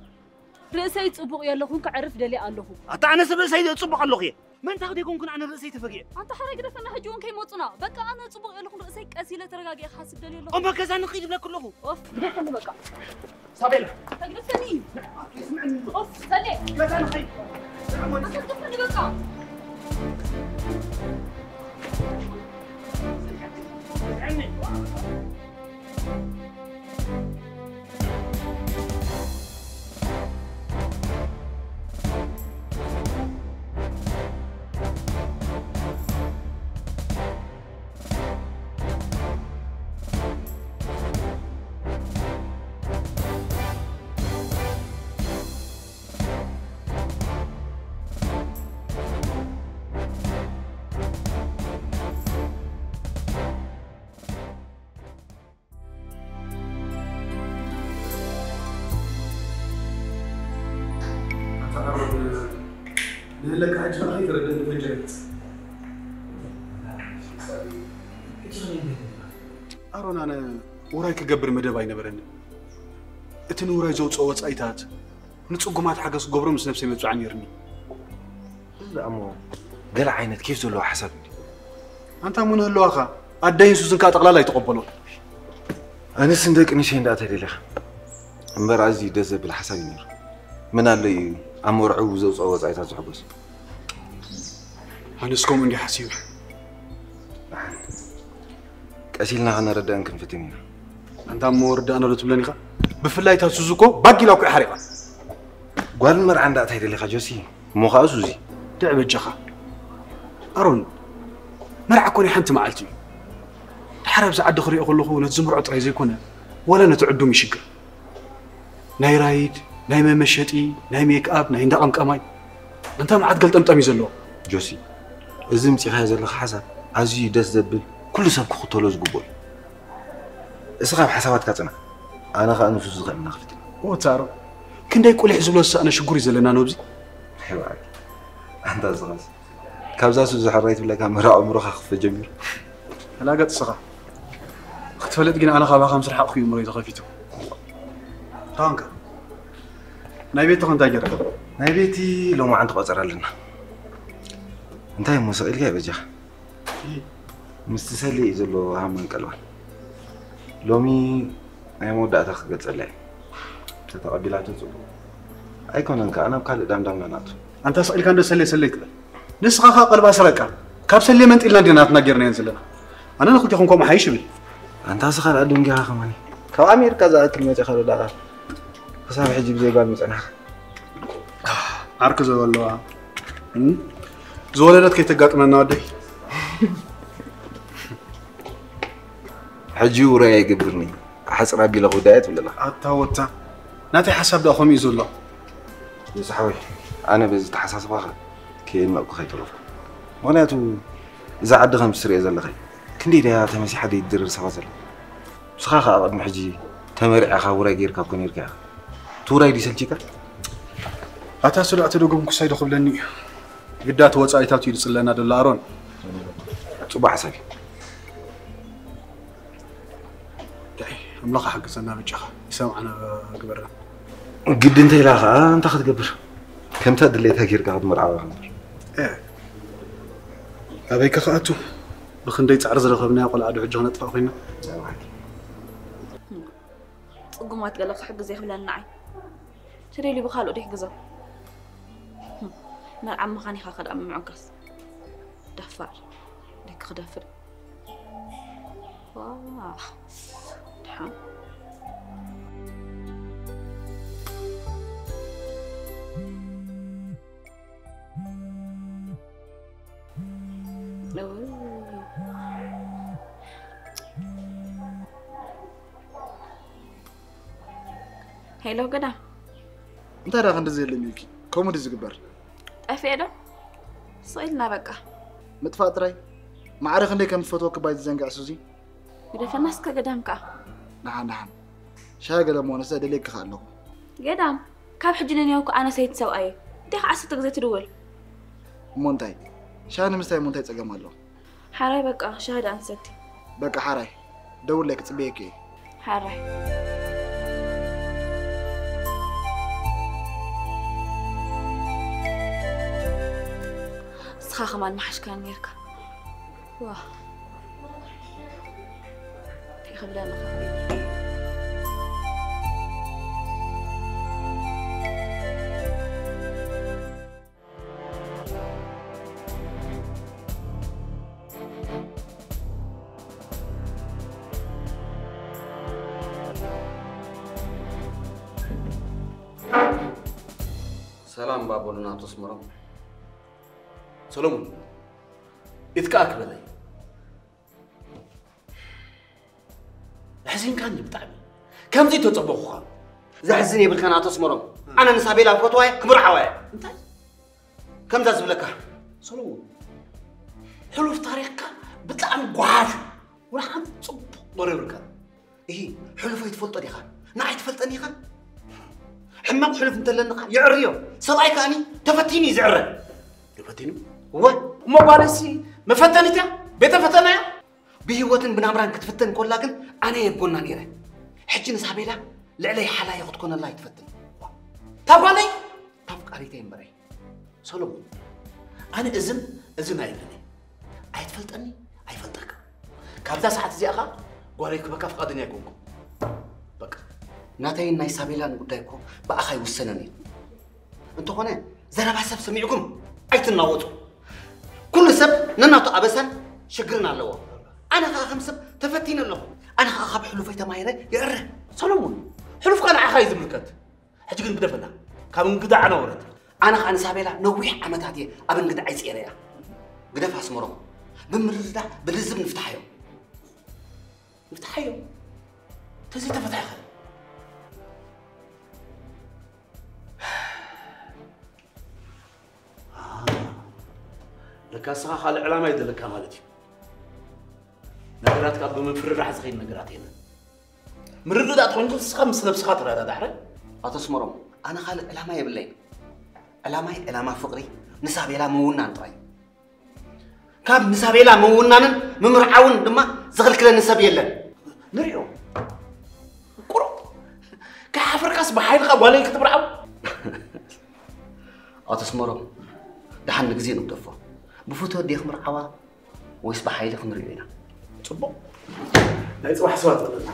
ርእሰይ ጽቡቕ የለኹን፣ ክዕርፍ ደልየ ኣለኹ። ኣታ ኣነስ ርእሰይ ጽቡቕ ኣለኹ እየ። መን ታኽ ደይኮንኩን ኣነ ርእሰይ ተፈጊዐ። ኣንታ ሓራይ ግደፈና፣ ሕጂ እውን ከይመጹና። በቃ ኣነ ጽቡቕ የለኹን፣ ርእሰይ ቀስ ኢለ ተረጋጊኤ ክሓስብ ደልየ ኣለኹ። እሞ ገዛ ንኺድ ይብለክ ኣለኹ። ኦፍ፣ ግደፈኒ በቃ። ሳቤላ። ተግደፈኒ። ኣስምዕኒ። ኦፍ፣ ሰሌ። ገዛ ንኺድ። ኣንታ ግደፈኒ በቃ። ኣታ ኣሮን፣ ንህለካ ሕጂ ከኣ ከይተረደእኒ ፈንጀረይ። ኣሮን፣ ኣነ ውራይ ክገብር መደብ ኣይነበረንን። እቲ ንውራይ ዘውፅኦ ወፃኢታት ንፅጉማት ሓገዝ ክገብሮ ምስ ነብሰይ መብፅዓ ነይርኒ። እዚ ደኣ እሞ ገለ ዓይነት ኬፍ ዘለዎ ሓሳብ እንድዩ። ኣንታ እሞ ንህልዋኻ ኣደይን ሱዝን ከኣ ጠቕላላ ኣይተቐበሎን። ኣነስ ንደቂ ንሸይ እንዳኣ ተደሊኻ እምበር ኣዝዩ ደስ ዘብል ሓሳብ እዩ ነይሩ። ምን ኣሎ እዩ ኣብ መርዕኡ ብዘውፅኦ ወፃኢታት ዝሕጎስ? ኣነስ ከምኡ እንድየ ሓሲበ። ደሓን ቀስ ኢልና ከነረድአን ክንፍትን ኢና። ኣንታ እሞ ርዳእና ዶ ትብለን ኢኻ? ብፍላይ እታ ሱዙ እኮ ባጊላ እኮ እያ ሓሪቓ። ጓል መርዓ እንዳኣ እንታይ ደሊኻ ጆሲ? እሞ ኸኣ ሱዚ። ድዕ በጃኻ ኣሮን፣ መርዓ እኮ ናይ ሓንቲ መዓልቲ እዩ። ድሓር ኣብዚ ዓዲ ክሪኦ ከለኹ ነቲ ዝምርዖ ጥራይ ዘይኮነ ዋላ ነቲ ዕዱም ይሽግር። ናይ ራይድ፣ ናይ መመሸጢ፣ ናይ ሜክኣፕ፣ ናይ እንዳ ቀምቀማይ። ኣንታ መዓት ገልጠምጠም እዩ ዘለዎ። ጆሲ፣ እዚ ምጺኻዮ ዘለኻ ሓሳብ ኣዝዩ ደስ ዘብል ኩሉ ሰብ ክኽተሎ ዝግብኦ እዩ። እስኻ ኣብ ሓሳባትካ ጽናዕ፣ ኣነ ኸኣ ንሱ ዝኽእል ኢና ክፍትን። እወ ኣሮን፣ ክንደይ ቁሊሕ ዝብሎ ዝሰኣነ ሽጉር እዩ ዘለና ኖብዚ። ኣንታ እስኻስ ካብዛ ሱዚ ሕራይ ትብለካ መራ ኣእምሮኻ ክፈ ጀሚሩ። ተላገጽ እስኻ ክትፈልጥ ግን ኣነ ካባኻ ምስ ረሓቕኩ እዩ እምሮይ ተኸፊቱ። ታንካ ናይ ቤትኻ እንታይ ገይርካ? ናይ ቤቲ ሎማዓንቲ ቆጸራ ኣለና። እንታይ እሞ ስቕ ኢልካ ይበጃኻ? ምስቲ ሰሌ እዩ ዘሎ ሃማን ቀልባን። ሎሚ ናይ መወዳእታ ክገልጸላ እየ። ተተቐቢላቶ ጽቡቕ ኣይኮነን ከኣ ናብ ካልእ ዳምዳምና ናቱ። ኣንታ ስቕ ኢልካ እንዶ ሰሌ ሰሌ ትብል። ንስኻ ኸኣ ቀልባ ስረቃ። ካብ ሰሌ መንጢልና እንዲና ናትና ጌርናየን ዘለና። ኣነ ንኽልቴኹም ከምኡ ሓይሽ ይብል። ኣንታ ስኻ ደኣ ደንጊኻ ከማኒ። ካብ ኣሜሪካ ዝኣክል መጺኻ ዶ ደኣ ክሳብ ሕጂ ብዘይ ጓል ምጸናሕካ? ዓርኪ ዘለዋ ዝወለደት ከይተጋጥመና ወደይ። ሕጂ ውራይ ኣይገብርኒ ኣሕፅር ኣቢለ ክውዳየ ትብለላ። ኣታ ወታ ናተይ ሓሳብ ደኣ ከምኡ እዩ ዘሎ። ንስሓወይ ኣነ በዚ ተሓሳስባኻ ከየድነቕኩ ከይተረፍኩ። ምኽንያቱ እዛ ዓዲ ከም ትሪኦ ዘለኸ ክንደይ ደያ ተመሲሓ ደይድርር ሰባት ዘላ። ንስኻ ኸኣ ቅድሚ ሕጂ ተመሪዕኻ ውራይ ጌርካ እኮ ኔርካ ኢኻ። እቲ ውራይ ድዩ ሰልችካ? ኣታ ስሉዕ ተደጎምኩስ ኣይዶ ክብለኒ እዩ። ግዳ እቲ ወጻኢታቱ እዩ ዝጽለና ዘሎ ኣሮን። ጽቡቕ ሓሳብ እዩ። ዳይ ኣምላኽ ሓግዘና ብጫኻ ይሰምዓና ግበረና። ግዲ እንተ ኢላ ኸኣ እንታይ ክትገብር? ከምታ ድሌታ ጌርካ ክትመርዓዋ ክትገብር። ኣበይ ከ ክኣቱ? ብኽንደይ ጻዕሪ ዝረኸብናዮ ቆልዓ ዶ ሕጂ ክነጥፍኣ ኮይና? ጽጉማት ገለ ክሕግዝ እየ ክብለኒ ንዓይ። ተደልዩ ብኻልኦ ዶ ይሕግዞ? መርዓ መኻኒኻ ከ ደኣ ምምዕጋስ? ደፋር። ደቂ ክደፍር። ዋ። ድሓን። ሄሎ ገዳም። እንታይ ደኣ ክንዲ ዘየለ ሚልኪ? ከምኡ ድዩ ዝግበር? ጠፊኤ ዶ? ስቕ ኢልና በቃ። ምጥፋእ ጥራይ? ማዕረ ክንደይ ከም ዝፈትወኪ ባይ ዝዘንግዕ ሱዚ? ግደፈና እስከ ገዳም ከኣ። ደሓን ደሓን። ሻሂ ገለ እሞ ኣነስ ደልየኪ ከኣ ኣለኹ። ገዳም፣ ካብ ሕጂ ንንየው ከኣ ኣነ ሰይቲ ሰብኣየ። እንታይ ከኣ ዓሰርተ ግዜ ትድውል? እሞ እንታይ? ሻሂ ንምስታይ እሞ እንታይ ጸገም ኣሎ? ሓራይ በቃ ሻሂ ደኣ ንሰቲ። በቃ ሓራይ ደውለይ ክጽበየኪ እየ። ሓራይ። ንስኻ ከማን ምሓሽካኒ ኔርካ። ዋ። እንታይ ክብለኒ? ሰላም ባቦልና ኣቶ ኣስመሮም። ሰሎሙን፣ ኢትካ ክበለይ። ኣሕዚንካኒ ብጣዕሚ። ከምዚ ተጸበኹኻ። ዘሕዝን የብልካን ኣቶ ኣስመሮም። ኣነ ንሳቤላ ክፈትዋ እየ፣ ክምርዓዋ እየ። እንታይ? ከምዛ ዝብለካ። ሰሎሙን፣ ሕሉፍ ታሪኽካ ብጣዕሚ ጓሓፍ እዩ። ወላ ሓንቲ ጽቡቕ ወረ የብልካን። እሂ፣ ሕሉፈይ ትፈልጦ ዲኻ? ንዓይ ትፈልጠኒ ኢኻ? ሕማቕ ሕሉፍ እንተለኒ ኸኣ ይዕርዮ። ሰብኣይ ከኣኒ ተፈቲኑ እዩ ዝዕረ። ተፈቲኑ? እወ። እሞ ጓለይሲ መፈተኒት እያ? ቤተ ፈተና እያ? ብህይወትን ብናብራን ክትፍተን ኮላ ግን ኣነ እየ ኣብ ጎና ነይረ። ሕጂ ንሳቤላ ልዕለይ ሓላዪ ክትኮነላ ኣይትፈትን። እታ ጓለይ? እታ ኣፍቃሪተይ እምበረይ። ሰሎሞን፣ ኣነ እዝን እዝን ኣይብልን እየ። ኣይትፈልጠኒ፣ ኣይፈልጠካ። ካብዛ ሰዓት እዚኣ ኸኣ ጓለይ ክበካ ፍቓደኛ ኣይኮንኩን። በቃ። ናተይን ናይ ሳቤላን ጉዳይ እኮ ብኣኻ ኣይውሰንን እዩ። እንተኾነ ዘረባ ሰብ ሰሚዕኩም ኣይትናወጹ። ኩሉ ሰብ ነናቱ ኣበሳን ሽግርን ኣለዎ። ኣነ ኸኣ ከም ሰብ ተፈቲነ ኣለኹ። ኣነ ኸኣ ካብ ሕሉፈይ ተማሂረ ይዕረ። ሰሎሞን፣ ሕሉፍካ ንዓኻ እዩ ዝምልከት። ሕጂ ግን ግደፈና። ካብ እንግዳዕ ኣናውረድ። ኣነ ኸኣ ንሳቤላ ነዊሕ ዓመታት እየ ኣብ እንግዳዕ ይጽየረያ። ግደፍ ኣስመሮም። ብምርድዳእ ብልዝብ ንፍትሓዮ። ንፍትሓዮ። ተዘይተፈትሐኸ? ለካ ንስኻ ካልእ ዕላማ እዩ ዘለካ ማለት እዩ። ነገራት ካብ ብምፍርራሕ ዝኸይድ ነገራት የለን። ምርድዳእ ተኾይንኩ ንስኻ ምስ ነብስኻ ተረዳዳእ ሕራይ። ኣቶ ኣስመሮም፣ ኣነ ካልእ ዕላማ የብለይን። ዕላማይ ዕላማ ፍቕሪ ንሳቤላ ምውናን ጥራይ። ካብ ንሳቤላ ምውናንን ምምርዓውን ድማ ዝኽልክለኒ ሰብ የለን። ንሪኦ። ቁሩብ ከይሓፈርካስ ብሓይልኻ ጓለይ ክትምርዓው? ኣቶ ኣስመሮም፣ ደሓን ንግዜ ንግደፎ። ብፍትወት ድየ ክምርዓዋ ወይስ ብሓይሊ ክንሪኦ ኢና? ጽቡቕ። ናይ ጽባሕ ሰባት በለና።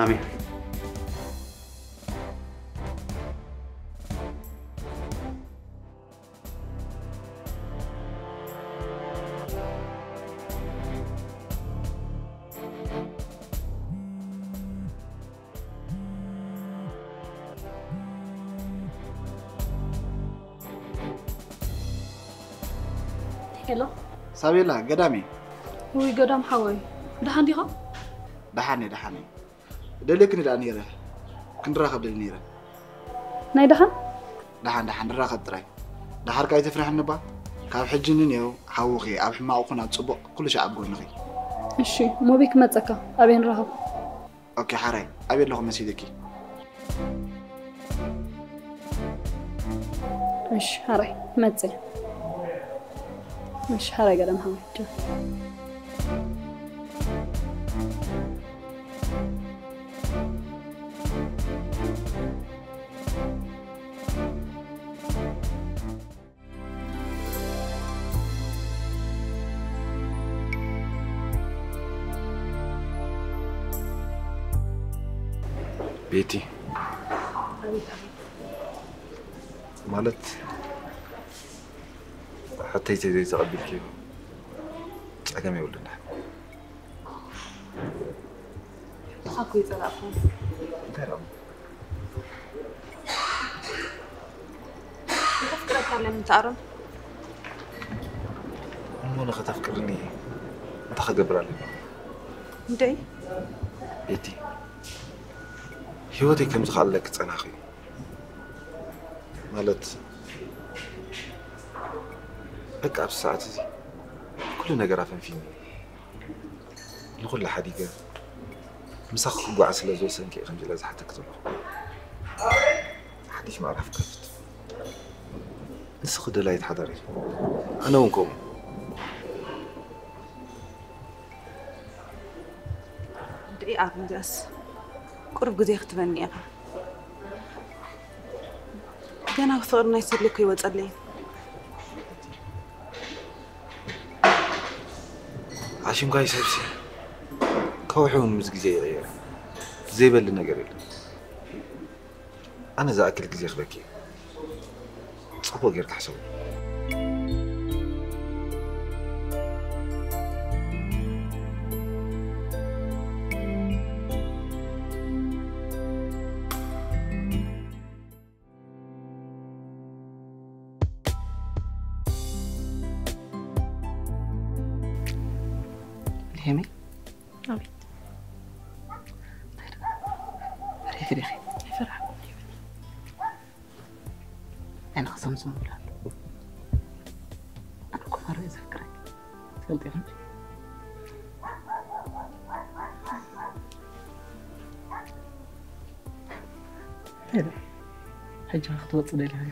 ኣሜን። ሄሎ። ሳቤላ፣ ገዳም እየ። ውይ፣ ገዳም ሓወይ፣ ደሓን ዲኻ? ደሓን እየ፣ ደሓን እየ። ደልየክኒ ደኣ ነይረ፣ ክንራኸብ ደልየ ነይረ። ናይ ደሓን? ደሓን፣ ደሓን፣ ንራኸብ ጥራይ። ደሓር ከኣ ኣይተፍርሕኒ እባ። ካብ ሕጂ ንኔው ሓውኺ፣ ኣብ ሕማቕ ኩን ኣብ ጽቡቕ፣ ኩሉ ሻዕ ኣብ ጎንኺ። እሺ፣ ሞቢ ክመጸካ፣ ኣበይ ንራኸብ? ኦኬ፣ ሓራይ፣ ኣበይ ኣለኹ መሲልኪ? እሺ፣ ሓራይ፣ መጸ። እሺ፣ ሓራይ ገዳም ሓወይ፣ ቻው። ቤቲ፣ ማለት ሕቶይ ተዘይተቐቢልክዮ ጸገም የብሉን። ንስኻ እኮ ይጸላእኩ። እንታይ ደኣ? ከፍቅረካ ኣለኒ፣ ተኣረም። እሞ ንኸተፍቅርኒ እንታይ ክገብር ኣለኒ? እንደይ? ቤቲ፣ ህይወተይ ከም ዝኸኣለኪ ጸናኺ። ማለት፣ በቃ ኣብዚ ሰዓት እዚ ኩሉ ነገር ኣፈንፊኒ። ንኹሉ ሓዲገ ምሳኺ ክጓዓዝ ስለ ዝወሰንኪ እየ ከምዚ ኢለ ዝሓተኪ ዘለኹ። ሓድሽ ምዕራፍ ክከፍት። ንስኺ ደላይት ሓዳር ኢኺ። ኣነ እውን ከምኡ። ደይ ኣብ እንግዳስ ቁሩብ ግዜ ክትበኒ ኢኻ። ገና ፍቕሪ ናይ ሰብለ እኮ ይወጸለይ። ዓሽምካ ይሰብሲ። ከውሒ እውን ምስ ግዜ ይቕየር። ዘይበሊ ነገር የለን። ኣነ ዝኣክል ግዜ ክበኪ። ጽቡቕ ጌርካ ሕሰቡ። ሄሚ ኣቤት። ፈሪኺ ዲኺ? ኣይፈራሕኩን። ዓይንኺ ሰምስም ብሎ ኣሎ። ኣነ እኮ ማራ እየ ዘፍቅረኪ። ትፈልጢ ኢኺ እንጂ። ሄሎ፣ ሕጂ ኸ ክትወፂ ደሊኻ?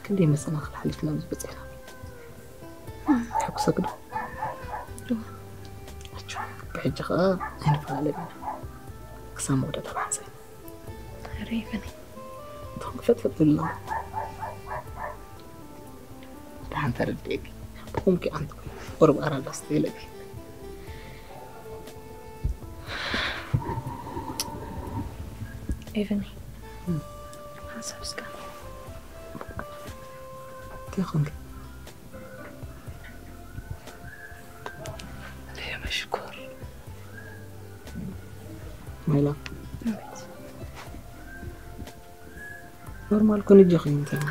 ክንደይ መሰናኽል ሓሊፍና ኣብዚ በፂሕና። ሕጉሰ ግዶ ብሕጂ ኸዓ ኣይንፈላለን ኢና። ክሳብ መወዳእታ ብሓንሳእ። ሬቨን። እቶም ክፈጥፈጥ ዝብልና ደሓን ተረድኤኒ። ብኹምኪ ኣንቲ ወርባራ ዳስተይለኒ። ኤቨን። ሓሳብ እስካ እንታይ ኾንክ? መሽኮር ማይላ። ኖርማል ኮን እጆኺ እንታይ?